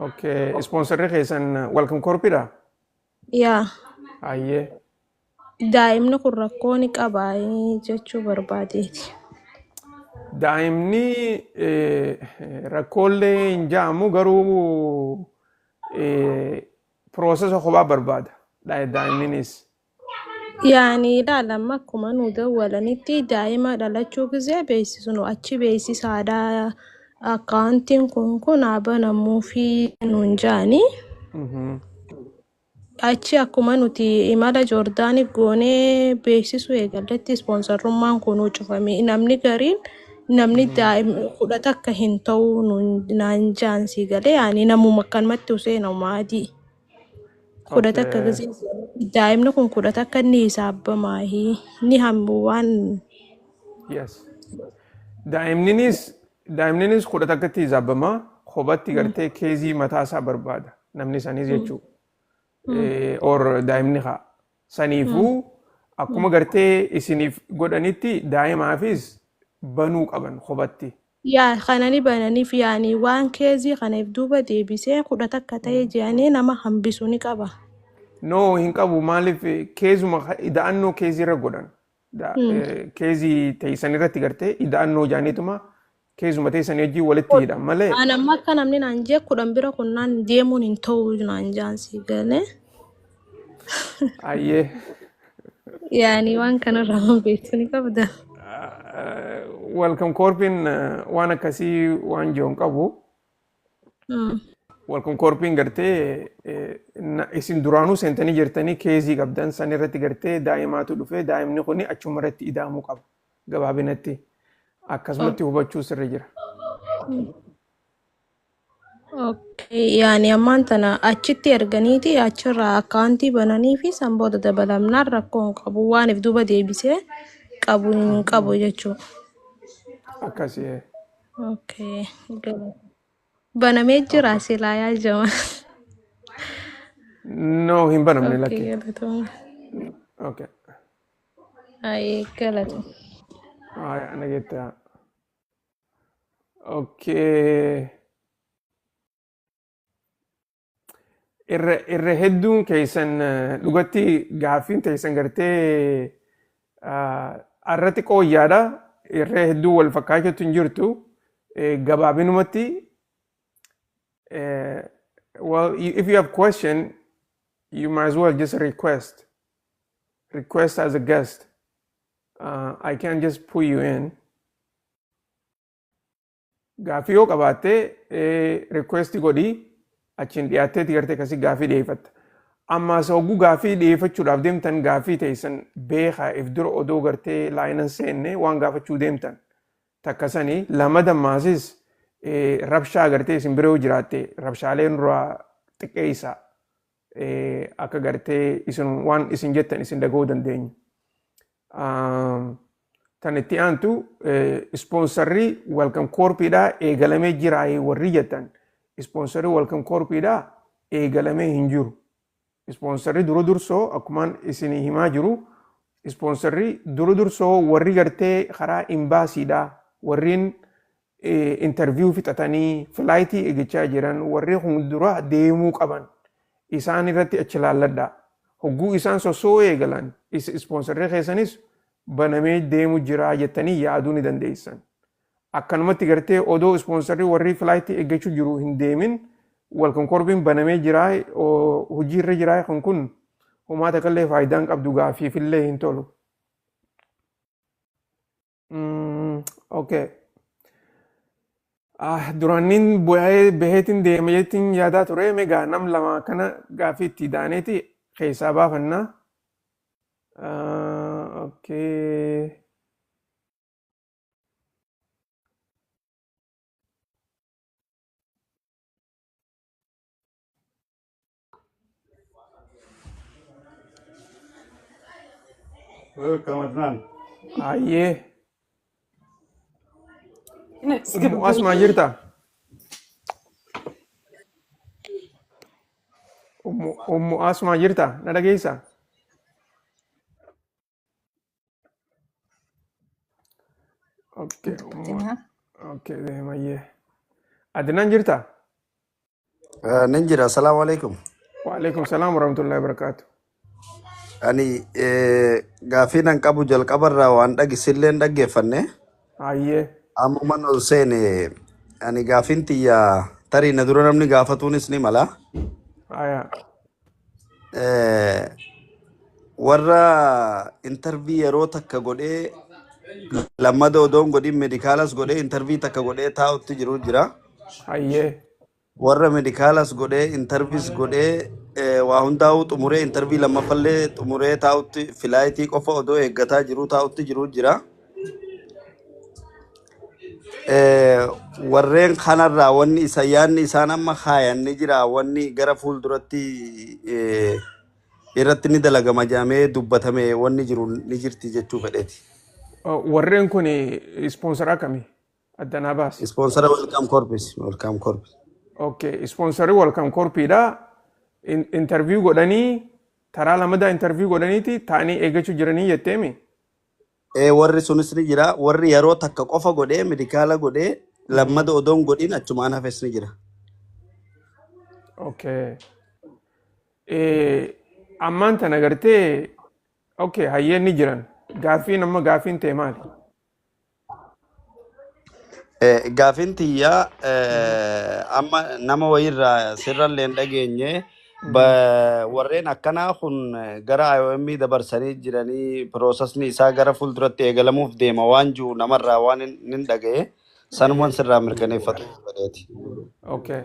Okay. Ispoonsarri keessan Welcome Corpidha? Yaa Hayyee. daa'imni kun rakkoo ni qaba jechuu barbaadeeti. Daa'imni rakkoolee hin ja'amu garuu piroosesa kophaa barbaada. Daa'imninis. Yaani ilaalama akkuma nu dawwalanitti daa'ima dhalachuu gisee beeksisu nu achi beeksisaadha. Akkaawuntiin kun haa banamuu fi nuun ja'anii. Achi akkuma nuti imala Joordaanii goonee beeksisuu eegalletti ispoonsarrummaan kunuu cufame. Namni gariin namni daa'ima 11 hin ta'u naan ja'an si galee yaani namuma akkanumatti Huseen adii. 11 gisee daa'imni kun 11 ni hisaabamaahi ni hambu waan. Yes. Daa'imninis 11tti hisaabama. Kophatti gartee case mataa isaa barbaada. Namni sanis jechuudha. Or daa'imni haa. Saniifuu akkuma gartee isiniif godhanitti daa'imaafis banuu qaban kophatti. Yaa kana ni bananiif yaani waan case kanaaf duuba deebisee 11 ta'ee jedhanii nama hambisu ni qaba. No, hin qabu. Maaliif caseuma ida'annoo case irra godhan. Case teessan irratti gartee ida'annoo jaaniituma caseuma teessan wajjin walitti hidhan malee. Ani amma akka namni naan jee 10 bira kunnaan deemuun hin ta'u naan jaan si galee. Ayyee. Yaani waan kanarraa waan beektu ni qabda. Welcome Corpin waan akkasii waan jiru hin qabu. Welcome Corpin gartee isin duraanuu seentanii jirtanii case qabdan san irratti gartee daa'imaatu dhufee daa'imni kun achuma irratti ida'amuu qaba gabaabinatti. Akkasumatti hubachuu sirra jira. Okay, yaani ammaan tana achitti erganiiti achirraa akkaawuntii bananii fi san booda dabalamnaan rakkoo hin qabu waan if duuba deebisee qabu hin qabu jechuudha. Akkasii. Okay, banamee jira silaa yaa jama. No, hin banamne Okay, lakki. galatooma. Okay. Ayi, galatooma. Aya, nageetta. Okay. Irra hedduun keessan dhugatti gaaffiin teessan gartee irratti qooyyaadha. Irra hedduu wal fakkaachuutu hin jirtu. Gabaabinumatti, well, if you have question, you might as well just request. Request as a guest. I can't just put you in. Gaaffii yoo qabaatte request godhii achiin dhiyaatteeti gartee akkasii gaaffii dhiyeeffatta. Ammaas hogguu gaaffii dhiyeeffachuudhaaf deemtan gaaffii teessan beekaa if dura odoo gartee lineiin seenne waan gaafachuu deemtan. Takka sanii lama dammaasis rabshaa gartee isin bira yoo jiraatte rabshaalee nurraa xiqqeessa akka gartee isin waan isin jettan isin dhaga'uu dandeenyu. Tan itti aantu ispoonsarri Welcome Corpiidhaa eegalamee jira warri jettan ispoonsarri Welcome Corpiidhaa eegalamee hin jiru. Ispoonsarri dura dursoo akkumaan isin himaa jiru ispoonsarri dura dursoo warri gartee karaa imbaasiidhaa warreen interview fixatanii flight eegachaa jiran warri kun dura deemuu qaban isaan irratti achi laalladhaa. Hogguu isaan sossoo eegalan ispoonsarri keessanis banamee deemu jira jettanii yaaduu ni dandeessan. Akkanumatti gartee odoo ispoonsarri warri flight eeggachuu jiru hin deemin Welcome Corpiin banamee jira hojiirra jira kun homaa takkallee faayidaan qabdu gaaffiifillee hin tolu. Okay. Ah, duraannin bu'ee baheetiin deema jettiin yaadaa ture meegaa nam lama kana gaaffii itti daaneeti keessaa baafannaa. Okay. Welcome Adnan. Ayyee. Ummu Asmaa jirta? Ummu Asmaa jirta? Na dhageessaa? Okay, Ummu. Okay, deemayyee. Adnaan jirta? Nin jira. Assalaamu alaikum. Waalaikum salaam warahmatullahi wabarakatuh. Ani gaafii nan qabu jalqabarraa waan dhagisillee dhaggeeffanne. Ayyee. Ammuman ol seene ani gaafiin tiyya tarii na dura namni gaafatuunis ni mala. Aya. Warra interview yeroo takka godhee lammada odoon godhin medicaalas godhee interview takka godhee taa'utti jiru jira. Ayyee. Warra medicaalas godhee interviews godhee waa hundaa'uu xumuree interview lammaffallee xumuree taa'utti flightii qofa odoo eeggataa jiru taa'utti jiru jira. Warreen kanarraa wanni isa yaadni isaan amma kaayan ni jira, wanni gara fuulduratti irratti ni dalagama jedhamee dubbatame wanni jiru ni jirti jechuu fedheeti. Warreen kun sponsor akkamii? Addanaa baasi. Sponsora Welcome Corps. Welcome Corps. Okay, sponsorii Welcome Corpsiidha. Interview godhanii taraa lamadaa interview godhaniiti ta'anii eeggachuu jiranii jetteemi? Warri sunis ni jira. Warri yeroo takka qofa godhee medicala godhee lammada odoon godhin achumaan hafes ni jira. Okay. Ammaan tana gartee, okay, hayyeen ni jiran. Gaaffiin amma gaaffiin ta'e maali? Gaafiin tiyyaa amma nama wayirraa sirrallee hin dhageenye, warreen akkanaa kun gara IOM dabarsanii jiranii, processni isaa gara fuulduratti eegalamuuf deema waan jiru namarraa waan hin dhagaye, sanumaan sirraa mirkaneeffatu fedheeti. Okay.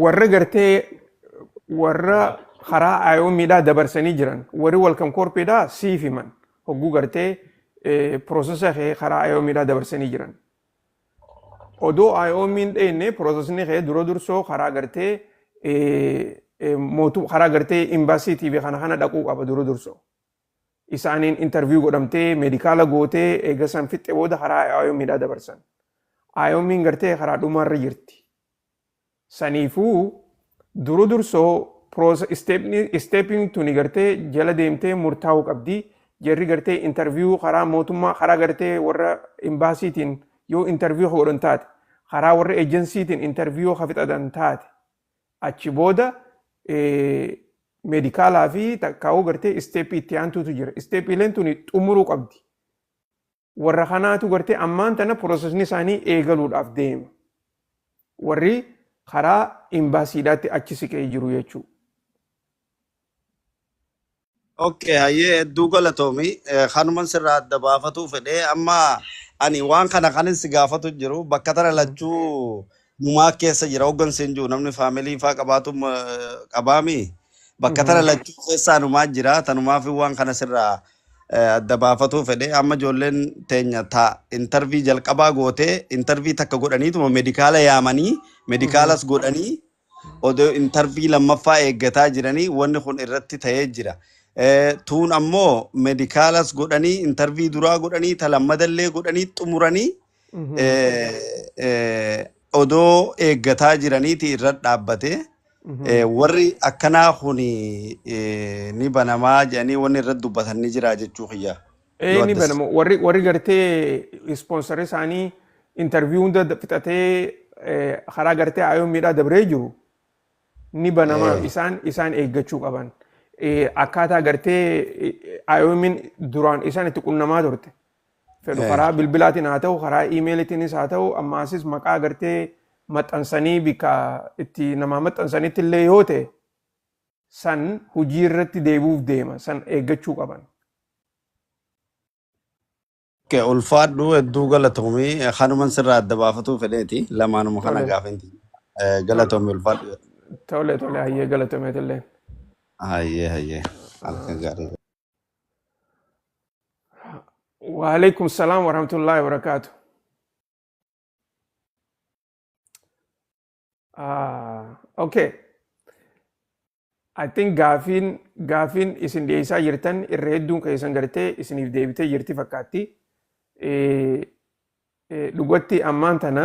Warra gartee warra karaa IOMdhaa dabarsanii jiran, warri Welcome Corpsiidhaa siif himan hogguu gartee processa kee karaa IOMdhaa dabarsanii jiran. Odoo IOM'n dheenne processni kee dura dursoo karaa gartee mootum karaa gartee imbaasiitii fi kana kana dhaquu qaba dura dursoo. Isaaniin interview godhamtee medicala gootee eega san fixxe booda karaa IOMdhaa dabarsan. IOM'n gartee karaa dhumaarra jirti. Saniifuu dura dursoo stepiin tuni gartee jala deemtee murtaa'uu qabdi. Jarri gartee interview karaa mootummaa karaa gartee warra imbaasiitiin yoo interview godhan taate, karaa warra agencytiin interview ka fixatan taate, achi booda medicalaa fi takkaa'uu gartee stepii itti aantuutu jira. Stepiileen tuni xumuruu qabdi. Warra kanaatu gartee ammaan tana processni isaanii eegaluudhaaf deema. Warri karaa imbaasiidhaatti achi siqee jiru jechuudha. Okay, hayyee, hedduu galatoomi. Kanuman sirraa adda baafatuu fedhee. Amma ani waan kana kanin si gaafatu jiru bakka tana lachuu numaa keessa jira hoggansi hin jiru, namni family faa qabaatu qabaami. Bakka tana lachuu keessaa numaa jira, tanumaaf waan kana sirraa adda baafatuu fedhee. Amma ijoolleen teenya ta interview jalqabaa gootee interview takka godhaniituma medicala yaamanii medicalas godhanii odoo interview lammaffaa eeggataa jiranii wanni kun irratti ta'ee jira. Tuun ammoo medicalas godhanii interview duraa godhanii ta lammadallee godhanii xumuranii odoo eeggataa jiraniiti irra dhaabbate. Warri akkanaa kun ni banamaa jedhanii wanni irratti dubbatan ni jira jechuu kiyya. Ee, Yoo ni addas. banamu. Warri gartee sponsorri isaanii interview hunda fixatee karaa gartee IOMdhaa dabree jiru ni banama, isaan eeggachuu qaban. Akkaataa gartee IOM'n duraan isaan itti qunnamaa turte. Fedhu karaa bilbilaatiin haa ta'u, karaa emailitiinis haa ta'u, ammaasis maqaa gartee maxxansanii bikka itti namaa maxxansanitti illee yoo ta'e san hojii irratti deebi'uuf deema, san eeggachuu qaban. Okay, ulfaadhu, hedduu galatoomii, kanuman sirraa adda baafatuu fedheeti lamaanuma kana gaafinti. Galatoomii, ulfaadhu. Tole, hayyee, galatomeetillee. Hayyee, halkan gaarii. Waalaikum salaam warahmatullahi wabarakatuh. Ah, okay. I think gaafiin isin dhiyeessaa jirtan irra hedduun keessan gartee isiniif deebitee jirti fakkaatti. Dhugatti ammaan tana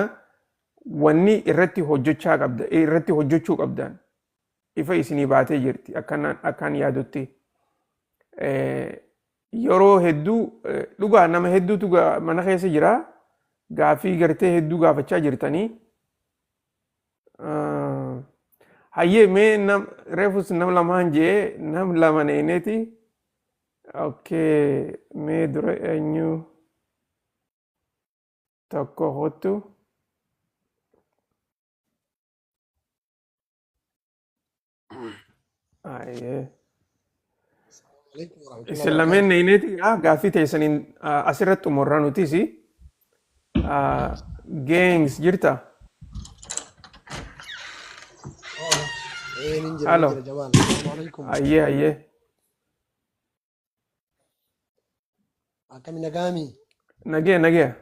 wanni irratti hojjechaa qabda irratti hojjechuu qabdan ifa isinii baatee jirti akkaan yaadutti. Yeroo hedduu dhugaa nama hedduutu mana keessa jira, gaafii gartee hedduu gaafachaa jirtanii. Hayyee, mee nam reefus nam lamaan jee nam lama neeneeti. Okay, mee dura eenyu tokko hottu. Hayyee. Isin lameen neeneeti gaaffii teessaniin asirratti xumurra nutis. Gangs jirta? Nin jira, nin Halo. jira Jamaal. Assalamu alaikum. Hayyee. Akkami, nagaami? Nagee.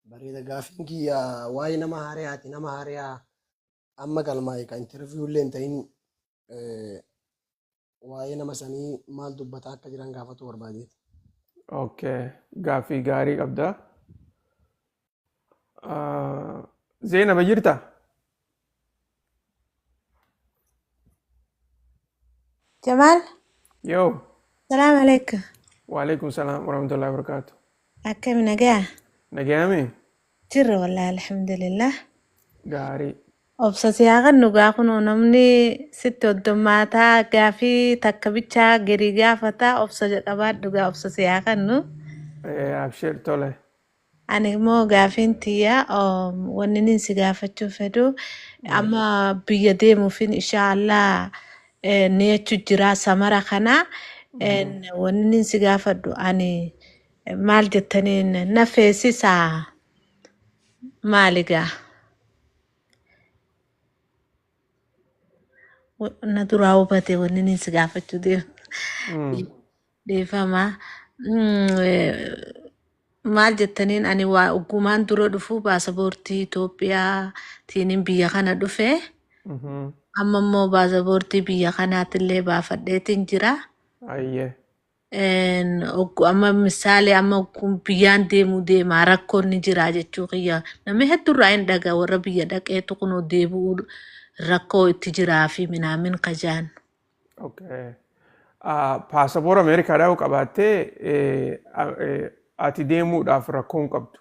Bareeda. Gaafiin kiyya waa'ee nama haaraati. Nama haaraa amma galmaa'e kan interview illee hin ta'in, waa'ee nama sanii maal dubbataa akka jiran gaafatu barbaadeeti. Okay, gaaffii gaarii qabda. Zeenaba jirta? Jamal, Yoo. Salaam alaikum. Waalaikum salaam warahmatullahi wabarakatuh. Akkami, nagaa? Nagayaami? Jirra wallahi, alhamdulillah. Gaarii. Obsa siyaakan dhugaa kunoo namni sitti hoddommaataa gaafii takka bichaa gadi gaafataa, obsa qabaadhu dhugaa, obsa siyaakan nu. Abshir, tole. Ani immoo gaafiin tiyya wanni inni si gaafachuu fedhu, amma biyya deemuufin inshaallah niyachuu jira samara kana. Wanni inni si gaafadhu ani maal jettaniin na feesisaa maaligaa? Na duraa hubate wanni inni si gaafachuu deemu. Dhiifama. Maal jettaniin, ani waa ogummaan dura dhufu baasaboortii Itoophiyaatiin biyya kana dhufe. Amma immoo baasaboortii biyya kanaatillee baafadheetiin jira. Amma misaalee amma kun biyyaan deemuu deemaa rakkoon ni jira jechuu kiyya. Namni hedduurraa hin dhagaa, warra biyya dhaqeetu kunoo deebi'uu rakkoo itti jiraa fi minaamin kajaan. Okay. Paasapoora Ameerikaadhaa yoo qabaattee ati deemuudhaaf rakkoo hin qabdu.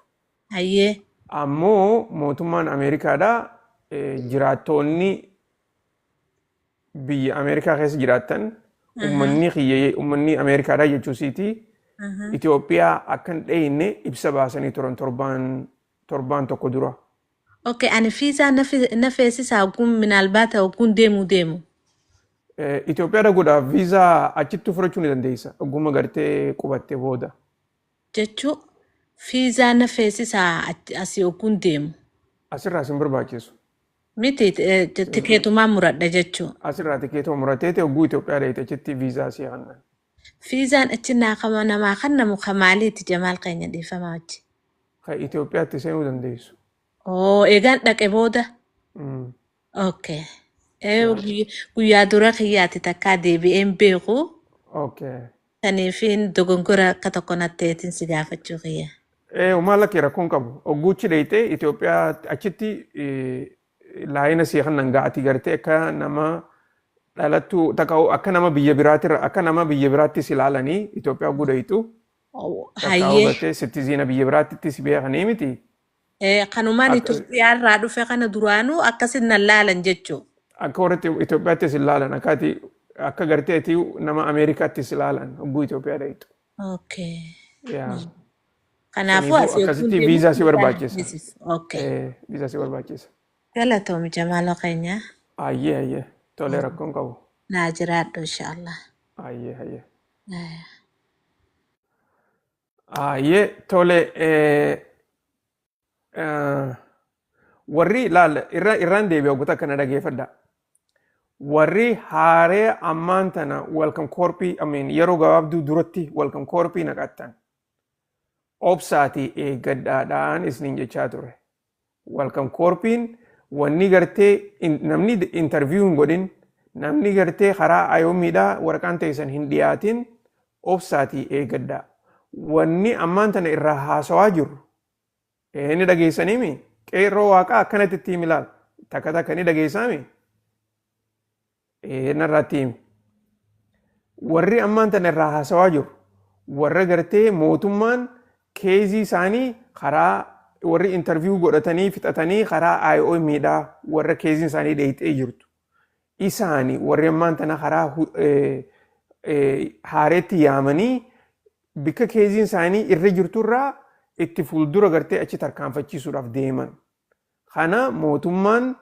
Ammoo mootummaan Ameerikaadhaa jiraattonni biyya Ameerikaa keessa jiraattan, uummanni kiyya uummanni Ameerikaadhaa jechuusiiti, Itoophiyaa akka hin dheyne ibsa baasanii turan torbaan tokko dura. Okay, ani fiizaa na feesisaa ogguun minaalbaata ogguun deemuu deemu. Itoophiyaa dhaquudhaaf viizaa achitti fudhachuu ni dandeessa. Ogguma gartee qubattee booda. Jechuu fiizaa na feesisaa asii ogguun deemu. Asirraa sin barbaachisu. Miti, tikeetumaan muradha jechuu. Asirraa tikeetuma murateeti ogguu Itoophiyaa dheeyte achitti viizaa si hannan. Fiizaan achi naa kama namaa kan namu kamaaliiti Jamaal keenya, dhiifamaa wajji? Kan Itoophiyaatti seenuu dandeessu. Oo, eegaan dhaqe booda. Okay. Guyyaa dura kiyyaati takkaa deebi'een beeku. Saniifin dogongora akka tokko natteetiin si gaafachuu kiyya. Maal lakkee, rakkoon qabu. Ogguuchi dheeyte Itoophiyaa achitti laayina si hannan ga'ati gartee akka nama dhalattuu takka akka nama biyya biraatirra akka nama biyya biraatti si ilaalanii Itoophiyaa ogguu dheeytu. Takka hubattee citizen biyya biraatti si beekanii miti. Kanumaan Itoophiyaa irraa dhufe kana duraanuu akkasin nan laalan jechuu. Akka warra Itoophiyaatti si ilaalan, akka ati akka gartee ati nama Ameerikaatti si ilaalan ogguu Itoophiyaa dheeytu. Yaa. Kanaafuu Saniifuu asii ogguun akkasitti deemu viizaa si fiizaa na barbaachisa. feesisu. Okay. Viizaa si barbaachisa. Galatoomi Jamaaloo keenya. Ayyee. Tolee, rakkoon qabu. Naa jiraadhu inshaallah. Ayyee. Ayyee, tole, warri laal irra irraan deebi'a goota akkana dhageeffadha. Warri haaree ammaan tana Welcome Corps, I mean, yeroo gabaabduu duratti Welcome Corps naqattan, obsaatii eeggadhaadhaan isiniin jechaa ture. Welcome Corpsiin Wanni gartee namni interview hin godhin, namni gartee karaa IOMdhaa waraqaan teessan hin dhiyaatin, obsaatii eeggadhaa. Wanni ammaan tana irraa haasawaa jiru inni dhageessaniimi, qeerroo waaqaa akkanatti itti himi laal, takka takka ni dhageessaami, narraatti himi. Warri ammaan tana irraa haasawaa jiru warra gartee mootummaan case isaanii karaa warri interview godhatanii fixatanii karaa IOMdhaa warra caseiin isaanii dheeyxee jirtu. Isaani warri ammaan tana karaa haareetti yaamanii bikka caseiin isaanii irra jirturraa itti fuuldura gartee achi tarkaanfachiisuudhaaf deeman. Kana mootummaan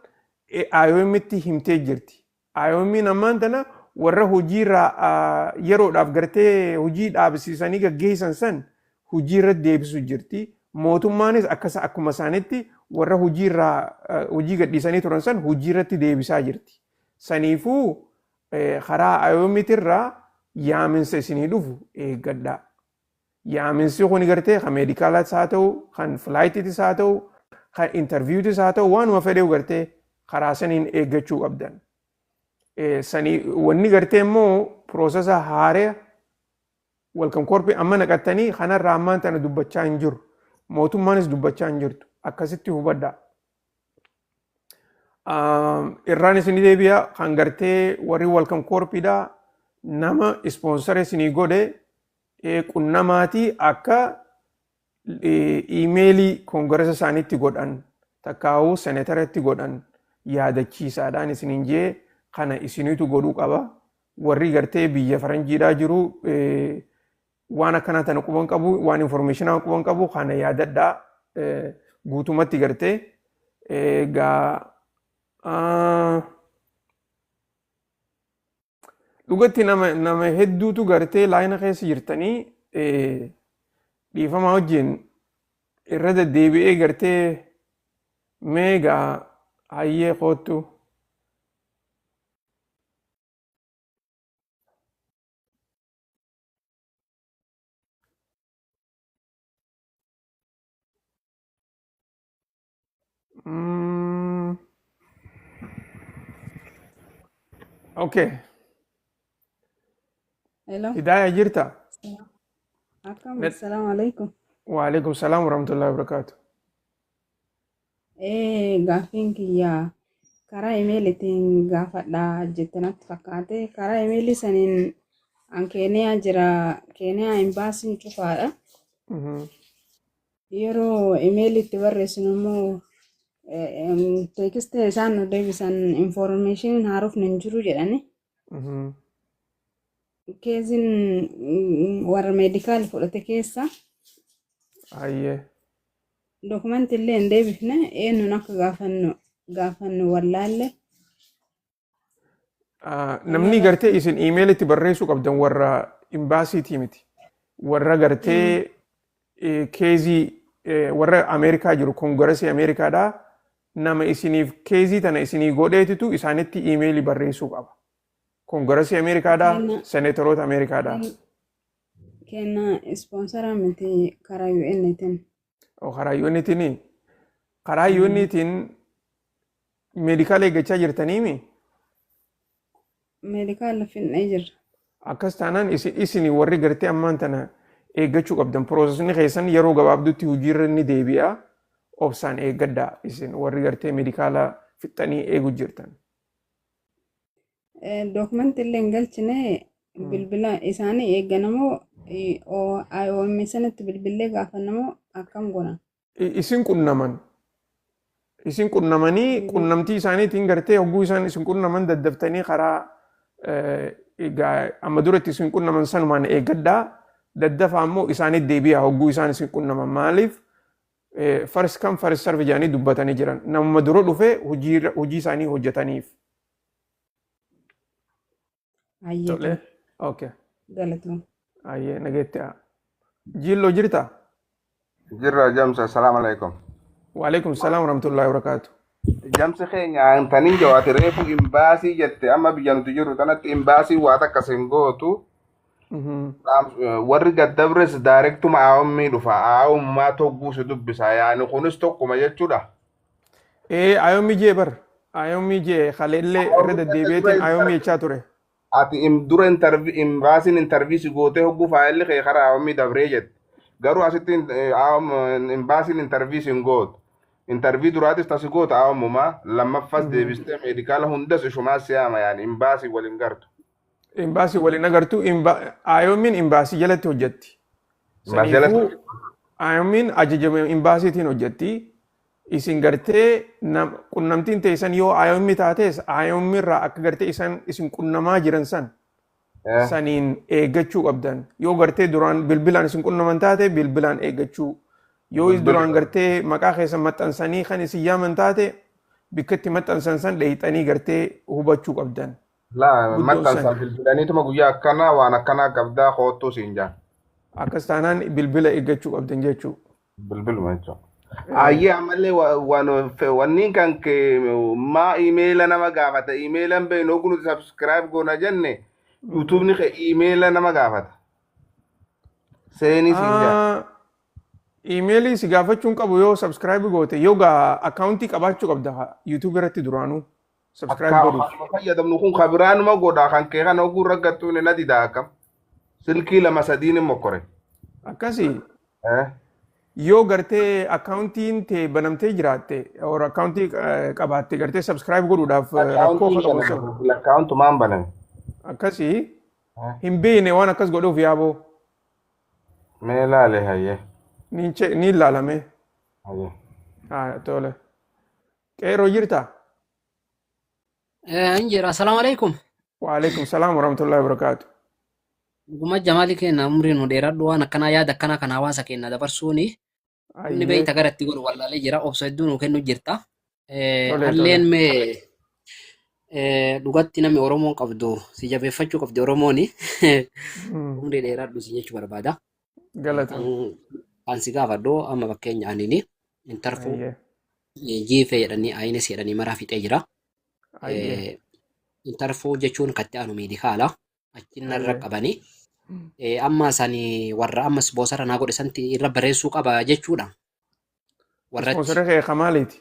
IOMtti himtee jirti. IOM'n ammaan tana warra hojiirraa yeroodhaaf gartee hojii dhaabsiisanii gaggeessan san hojiirra deebisu jirti. Mootummaanis akkasa akkuma isaanitti warra hojiirraa hojii gadhiisanii turan san hojiirratti deebisaa jirti. Saniifuu karaa IOMtirraa yaaminsa isinii dhufu eeggadhaa. Yaaminsi kun gartee kan medicalaas haa ta'u, kan flightiitis haa ta'u, kan interviewtis haa ta'u, waanuma fedheewu gartee karaa saniin eeggachuu qabdan. Sanii wanni gartee immoo processa haaraa Welcome Corps amma naqattanii kanarraa ammaan tana dubbachaa hin jiru. Mootummaanis dubbachaa hin jirtu. Akkasitti hubadhaa. Irraan isinii deebi'a, kan gartee warri Welcome Corpsidha nama sponsora isinii godhe qunnamaatii akka emailii Congressa isaaniitti godhan takkaa'uu senatoratti godhan yaadachiisaadhaan isiniin jee, kana isiniitu godhuu qaba. Warri gartee biyya faranjiidhaa jiru waan akkanaa tana quban qabu, waan informationaa quban qabu, kana yaadadhaa guutumatti gartee gaa. Dhugatti nama hedduutu gartee linea keessa jirtanii, dhiifama wajjin irra deddeebi'ee gartee meegaa hayyee koottu. Okay. Hello. Hidaya jirta? Akkam, assalaamu alaikum. Waalaikum salaam warahmatullahi wabarakatuh. Gaaffiin kiyya karaa emailitiin gaafadha jette natti fakkaate. Karaa emailii saniin an Keeniyaa jira. Keeniyaa embassyn cufaadha. Yeroo emailitti barreessinu immoo textii isaan nu deebisan informationiin haarofni hin jiru jedhani. Caseiin warra medical fudhate keessa Documentii illee hin deebifne, eenyuun akka gaafannu wallaalle. Namni gartee isin emailitti barreessuu qabdan warra embassytii miti. Warra gartee caseii warra Ameerikaa jiru, Congressii Ameerikaadhaa, nama isiniif caseii tana isinii godheetitu isaanitti emailii barreessuu qaba. Congressii Ameerikaadhaa, senatoroota Ameerikaadhaa. Kenna sponsora miti, karaa UN'tiin. Oh, karaa UN'tiin, karaa UN'tiin medical eeggachaa jirtaniimi? Medical finnee jirra. Akkas taanaan isin warri gartee ammaan tana eeggachuu qabdan, processni keessan yeroo gabaabduutti hojiirra ni deebi'a. Obsaan eeggadhaa isin warri gartee medicala fixxanii eegu jirtan. Documentii illee hin galchine, bilbila isaanii eegganamoo IOM sanatti bilbillee gaafannamoo akkam goona? Isin qunnaman. Isin qunnamanii qunnamtii isaaniitiin gartee hogguu isaan isin qunnaman daddaftanii karaa egaa amma duratti isin qunnaman sanumaan eeggadhaa, daddafaa immoo isaanitti deebi'aa hogguu isaan isin qunnaman. Maaliif, first come first serve jedhanii dubbatanii jiran, namuma dura dhufee hojii isaanii hojjetaniif. Hayyee. Tole. Okay. Galatoom. Hayyee, nageetti. Jiilloo jirta? Jirra Jamsa, assalamu alaikum. Waalaikum salaam warahmatullahi wabarakatuh. Jamsi keenya antanii jawaati reefu embassy jette, amma biyya nuti jirru tanatti embassy waa takka sin gootu. Warri gaddabres directuma IOM dhufa. IOM togguu si dubbisa. Yaani kunis tokkuma jechuudha. Ee, IOM jee bar. IOM jee kaleellee irra deddeebi'eetiin IOM jechaa ture. Ati dura interview imbaasiin interview si gootee hogguu faayilli kee karaa IOM dabree jette. Garuu asitti imbaasiin interview si hin gootu. Interview duraatis tasi goota IOMumaa, lammaffas deebistee meedikaala hundas ishumaa siyaama, yaani imbaasii waliin gartu. Imbaasii waliin agartu, IOMin imbaasii jalatti hojjetti. Imbaasii jalatti. Saniifuu IOMin ajajama imbaasiitiin hojjetti. Isin gartee qunnamtiin teessan yoo IOM taates, IOM irraa akka gartee isan isin qunnamaa jiran san saniin eeggachuu qabdan. Yoo gartee duraan bilbilaan isin qunnaman taate, bilbilaan eeggachuu. Yoo duraan gartee maqaa keessan maxxansanii kan isin yaaman taate, bikka itti maxxansan san dheeyxanii gartee hubachuu qabdan. Laa Guddoon maxxansan san. Bilbilaniituma guyyaa akkanaa waan akkanaa qabdaa koottuu siin jaan. Akkas taanaan bilbila eeggachuu qabdan jechuu. Bilbiluma jechuudha. Ayyee, ammallee wanniin kan kee maa iimeela nama gaafata? Iimeela hin beeknu. Oguu nuti subscribe goona jenne, yuutuubni kee iimeela nama gaafata. Seenii siin jaa. Iimeelii si gaafachuun qabu yoo subscribe goote, yoo gaa akkaawuntii qabaachuu qabda YouTube irratti duraanuu subscribe Akka godhuuf. afaan fayyadamnu kun kabiraanuma godha. Kan kee kana oguu raggattuun na didaa, akkam silkii lama sadiin hin mokkore. Akkasii yoo gartee akkaawuntiin tee banamtee jiraatte or akkaawuntii qabaatte, gartee subscribe godhuudhaaf rakkoo Akkaawuntiin qabu baname. sun. Google akkaawuntumaan baname. Akkasii hin beekne waan akkas godhuuf yaaboo. Mee laale, hayyee. Ni ilaalame. Hayyee. Haa, tole. Qeerroo, jirtaa? Injira, assalaamu alaikum. Waalaikum salaam warahmatullahi wabarakaatu. Dhuguma jamaali keenya, umrii nu dheeradhu. Waan akkanaa, yaada akkanaa kan hawaasa keenya dabarsuuni namni beeyta gara itti godhu wallaalee jira, obsa hedduu nu kennu jirta. Tole. Alleen mee dhugatti namni Oromoon qabdu si jabeeffachuu qabdi Oromooni. Umrii dheeradhu si jechuu barbaada. Galatoom. Kan si gaafadhu, amma fakkeenya anini interview jiifee jedhanii ayinis jedhanii maraa fixee jira. Interview jechuun katti aanu meedikaala. Achi narra qabanii. Amma sani warra amma sponsor naa godhe santi irra barreessuu qaba jechuudha. Warratti Sponsora kee kamaaliiti?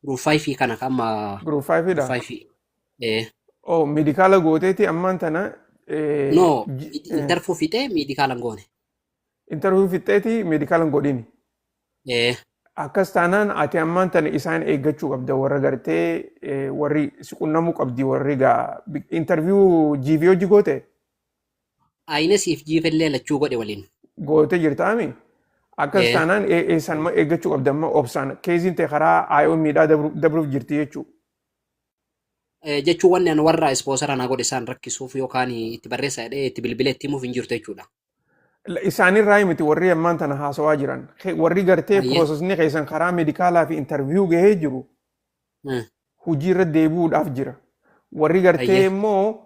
Group 5 kana kan amma Group 5 group dha? 5. Oh, meedikaala gooteeti ammaan tana No, interview fixee meedikaala hin goone. Interview fixeeti meedikaala hin godhini. Akkas taanaan ati ammaan tana isaan eeggachuu qabda, warra gartee warri si qunnamuu qabdi, warri gaa interview GV hojii goote. Ayinesiif jiifillee lachuu godhe waliin. Goote jirtaami. Akkas taanaan isaan eeggachuu qabda, amma obsaan keeziin ta'e karaa IOM dhaa dabruuf jirti jechuudha. Jechuun wanni ani warra sponsor naa godhe isaan rakkisuuf yookaan itti barreessa jedhee itti bilbilee itti himuuf hin jirtu jechuudha. Isaanirraa miti warri ammaan tana haasawaa jiran. Warri gartee processni keessan karaa meedikaalaa fi interview gahee jiru hojii irra deebi'uudhaaf jira. Warri gartee immoo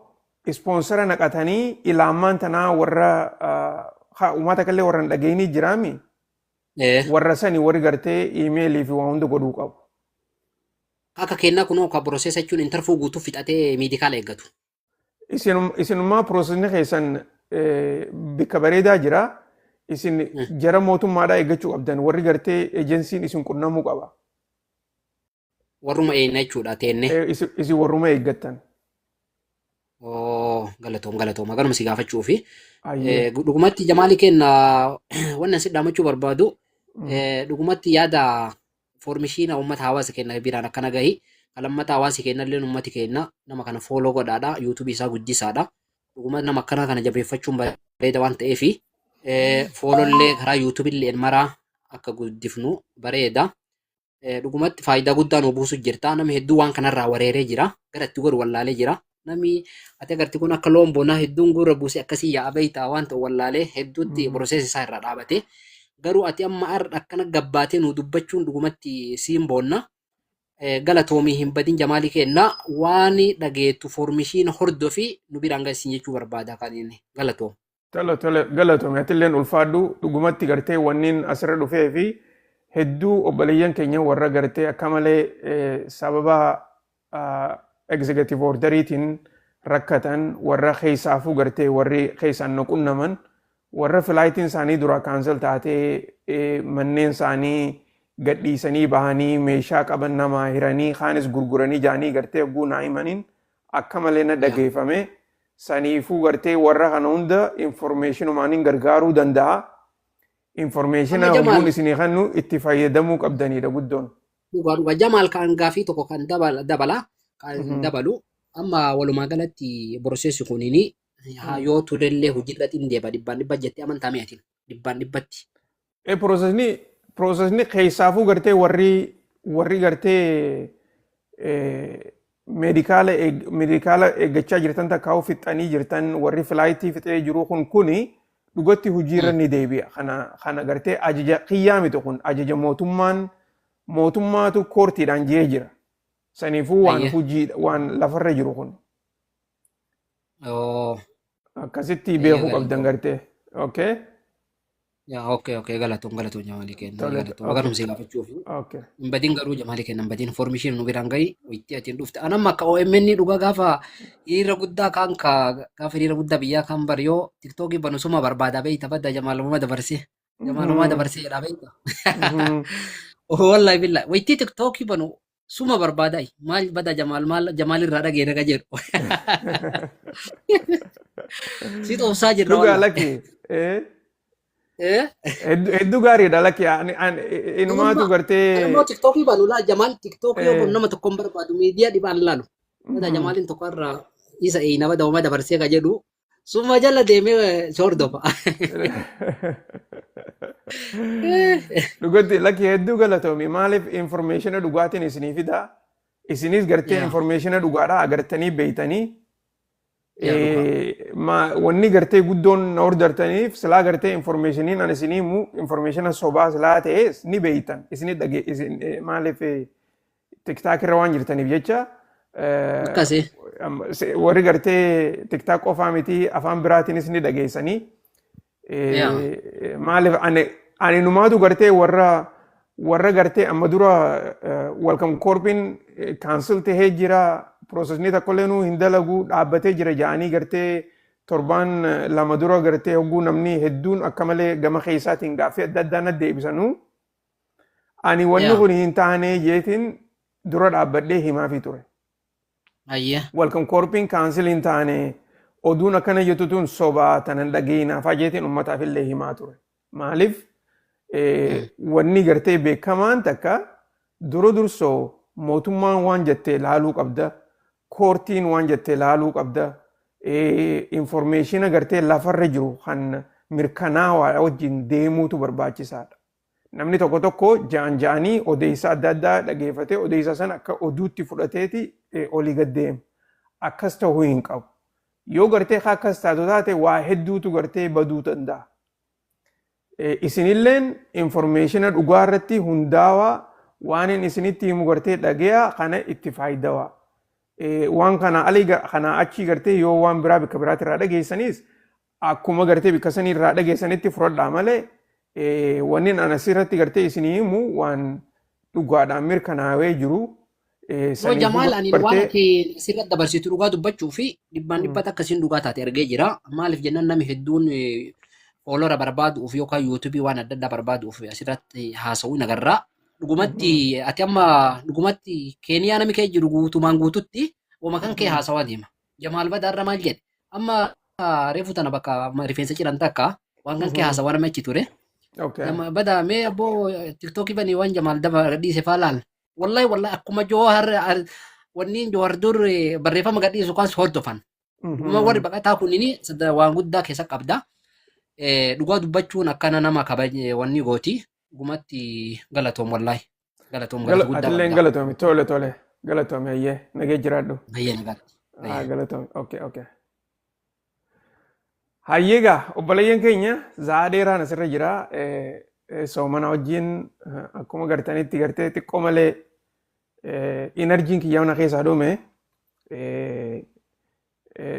sponsora naqatanii ilaamaan tanaa warra uummata kallee warra hin dhageenii jiraami. Warra sani warri gartee iimeelii fi waa hunda godhuu qabu. Akka kennaa kunoo ka process jechuun interview guutuu fixatee meedikaala eeggatu. Isinummaa processni keessan bikka bareedaa jira. Isin jara mootummaadhaa eeggachuu qabdan, warri gartee ejensiin isin qunnamuu qaba. Warruma eenna jechuudha teenne. Isin warruma eeggattan. Oo, galatoom, galatoom, aganuma si gaafachuu fi Ayyee. Dhugumatti jamaali kenna, wanni asi dhaamachuu barbaadu dhugumatti yaada information uummata hawaasa keenya biraan akkana gahi. Kalammata hawaasi keenya illee, uummati keenya nama kana follow godhaadha, yuutuubii isaa guddisaadha. Dhugumatti nama akkana kana jabeeffachuun bareeda waan ta'eefi followllee karaa yuutuubii illee maraa akka guddifnu bareeda. Dhugumatti faayidaa guddaa nu buusu jirta. Namni hedduu waan kanarraa wareeree jira, gara itti godhu wallaalee jira. Namni ati agarti kun akka loon bonaa hedduun gurra buusee akkasii yaa'a beeytaa, waan ta'u wallaalee hedduutti process isaa irraa dhaabate. Garuu ati amma har'a akkana gabbaatee nu dubbachuun dhugumatti siin boonna. Galatoomii, hin badin jamaalii kenna, waan dhageettu information hordofi nu biraan gasiin jechuu barbaada kan inni galatoom. Tole tole, galatoomi, atilleen ulfaadhu. Dhugumatti gartee wanniin asirra dhufee fi hedduu obboleeyyan keenya warra gartee akka malee sababa executive orderiitiin rakkatan, warra keessaafuu gartee warri keessaan nu qunnaman, warra flightiin isaanii dura cancel taatee, manneen isaanii Gadhiisanii bahanii meeshaa qaban namaa hiranii kaanis gurguranii jaanii gartee hogguu naa himaniin akka malee na dhageeffame. Saniifuu gartee warra kana hunda informationumaaniin gargaaruu danda'a. Informationa Amma Jamaal hogguun isinii kennu itti fayyadamuu qabdanidha guddoon. Dhugaa dhugaa Jamaal, kan gaafii tokko kan dabala kan dabalu, amma walumaa galatti processi kunini haa yoo turellee hojiirratti hin deeba 100% jettee amantaa mi'atiin 100%tti? Processni keessaafuu gartee warri gartee medicala eeggachaa jirtan, takkaa'uu fixanii jirtan, warri flightii fixee jiru kun kuni dhugatti hojiirra ni deebi'a. Kana gartee ajaja kiyyaa miti, kun ajaja mootummaan mootummaatu courtiidhaan jee jira. Saniifuu waan hojii waan lafarra jiru kun. Akkasitti beekuu qabdan gartee. Okay? Yaa, okay, galatoon galatoon Jamaalii kenna. Tole. Galatoon. Okay. Waganum si gaafachuuf. Okay. Hin badin garuu, Jamaalii kenna, hin badin, information nu biraan gahi itti atiin dhufte. Anamma akka OMN dhugaa gaafa hiriira guddaa kaan ka gaafa hiriira guddaa biyyaa kan bar yoo TikTokii banu suma barbaada beeyta, badda Jamaalummaa dabarsee. Jamaalummaa dabarsee jedhaa beeyta. Wallahi billahi waytii TikTokii banu suma barbaadaa, maal bada Jamaal, maal Jamaal irraa dhageenya ka jedhu. Si xoobsaa jirra Dhugaa wallahi. lakki. Eh? Hedduu gaariidha lakki. Ani inumaatu Dhugummaa. gartee. Ani immoo TikTokii banu laa Jamaal, TikTokii yoo banu nama tokkoon barbaadu, miidiyaa dhibaan laalu. Bada Jamaaliin tokko irraa isa eeyina bada uma dabarsee ka jedhu suma jala deemee si hordofa. Dhugatti lakki, hedduu galatoomi. Maaliif informationa dhugaatiin isinii fida. Isinis gartee informationa dhugaadha agartanii beeytanii. Yaa, dhugaa. Wanni gartee guddoon na hordartaniif silaa gartee informationiin ani isinii himu informationa sobaa silaa ta'es ni beeytan. Isinii dhage isin maaliif TikTok irra waan jirtaniif jecha Akkasi. Warri gartee TikTok qofaa miti, afaan biraatiinis ni dhageessanii. Maaliif ani numaatu gartee warra gartee amma dura Welcome Corpsiin cancel tahee jira, processni tokkollee nuu hin dalagu, dhaabbatee jira jedhanii gartee torbaan 2 dura gartee hogguu namni hedduun akka malee gama keessaatiin gaaffii adda addaa na deebisanuu ani wanni kun hin taane jeetiin dura dhaabbadhee himaafii ture. Welcome Corpsiin cancel hin taane, oduun akkana jettu tun sobaa, tanan dhageenyaafaa jeetiin uummataaf illee himaa ture. Maaliif wanni gartee beekamaan takka dura dursoo mootummaan waan jettee laaluu qabda. Courtiin waan jettee laaluu qabda. Informationa gartee lafarra jiru kan mirkanaawaa wajjin deemuutu barbaachisaadha. Namni tokko tokko ja'an ja'anii odeessa adda addaa dhageeffatee odeessa sana akka oduutti fudhateeti olii gad deema. Akkas ta'uu hin qabu. Yoo gartee akkas taatu taate waa hedduutu gartee baduu danda'a. Isinilleen informationa dhugaa irratti hundaawaa waan inni isinitti himu gartee dhageeyaa kana itti faayidawaa. Waan kana alii kanaa achii gartee yoo waan biraa bakka biraatti irraa dhageessanis akkuma gartee bakka sanii irraa dhageessanitti fudhadhaa malee wanni ani asirratti gartee isinii himu waan dhugaadhaan mirkanaawee jiru. No Saniifuu Jamaal, ani waan gartee ati asirratti dabarsitu dhugaa dubbachuu fi 100% akkasiin dhugaa taate argee jira. Maaliif jennaan namni hedduun followera barbaaduuf yookaan YouTubeii waan adda addaa barbaaduuf asirratti haasa'uu hin agarra. Dhugumatti ati amma dhugumatti Keeniyaa namni kee jiru guutumaan guututti wama kan kee haasawaa deema. Jamaal Badaarra maal jedhe? Amma reefu tana bakka rifeensa ciran takka waan kan kee haasawaa namni achi ture. Bada mee abboo TikTokii banii waan Jamaal daba gadhiise faa laal. Wallahi wallahi, akkuma Jawahar wanni Jawahar dur barreeffama gadhiisu kaas hordofan. Dhuguma warri baqataa kunniin waan guddaa keessa qabda. Dhugaa dubbachuun akkana nama kabaje wanni gooti. Dhugumatti galatoom, wallahi. Galatoom, galata guddaa Atilleen qabda. galatoomi. Tole tole, galatoomi. Hayyee, nagee jiraadhu. Hayyee, nagaatti. Ah, galatoomi. Okay. Hayyee gaa, obboleeyyan keenya, za'aa dheeraan asirra jira. Soomana wajjin akkuma gartanitti gartee xiqqoo malee energyn kiyyaa na keessaa dhume.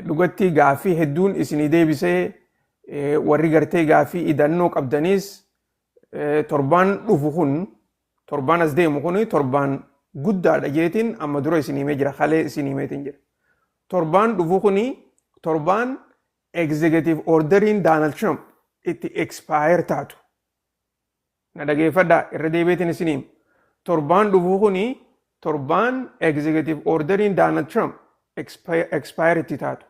Dhugatti gaaffii hedduun isinii deebisee, warri gartee gaaffii idannoo qabdaniis torbaan dhufu kun, torbaan as deemu kun torbaan guddaadha jeetiin amma dura isinii himee jira, kalee isinii himeetiin jira. Torbaan dhufu kun torbaan executive orderiin Donald Trump itti expire taatu. Na dhageeffadhaa, irra deebiitiin isiniin. Torbaan dhufu kuni torbaan executive orderiin Donald Trump expire itti taatu.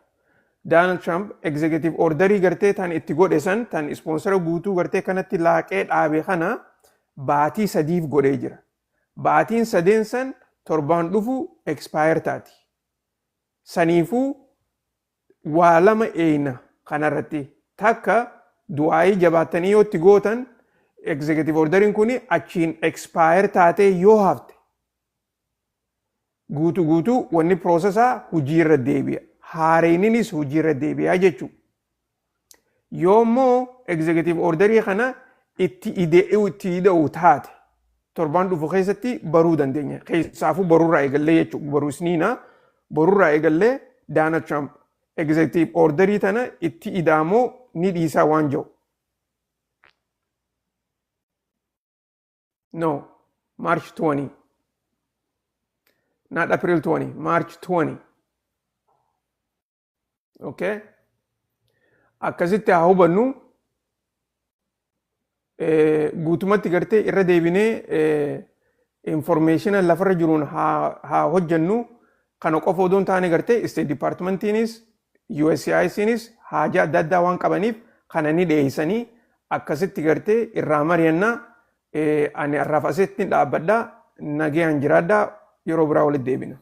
Donald Trump executive orderii gartee tan itti godhe san, tan sponsora guutuu gartee kanatti laaqee dhaabe kana, baatii 3f godhee jira. Baatiin sadeen san torbaan dhufu expire taati. Saniifuu waa lama eeyna kanarratti. Takka, du'aayii jabaattanii yoo itti gootan, executive orderiin kun achiin expire taatee yoo hafte, guutuu guutuu wanni processaa hojiirra deebi'a. Haareeninis hojiirra deebi'a jechuudha. Yoo immoo executive orderii kana itti ide'u itti ida'u taate, torbaan dhufu keessatti baruu dandeenya. Keessaafuu borurraa eegallee jechuudha. Boruu isniina borurraa eegallee Donald Trump executive orderii tana itti ida'amoo ni dhiisaa waan jiru. No, March 20. Not April 20, March 20. Okay? Akkasitti haa hubannu. Guutumatti gartee irra deebinee information lafarra jiruun haa hojjennu. Kana qofa odoo hin taane, gartee State Departmentiinis USCISinis haajaa adda addaa waan qabaniif kana ni dhiyeessanii, akkasitti gartee irraa mari'annaa. Ani har'aaf asitti dhaabbadhaa, nagayaan jiraadhaa, yeroo biraa walitti deebina.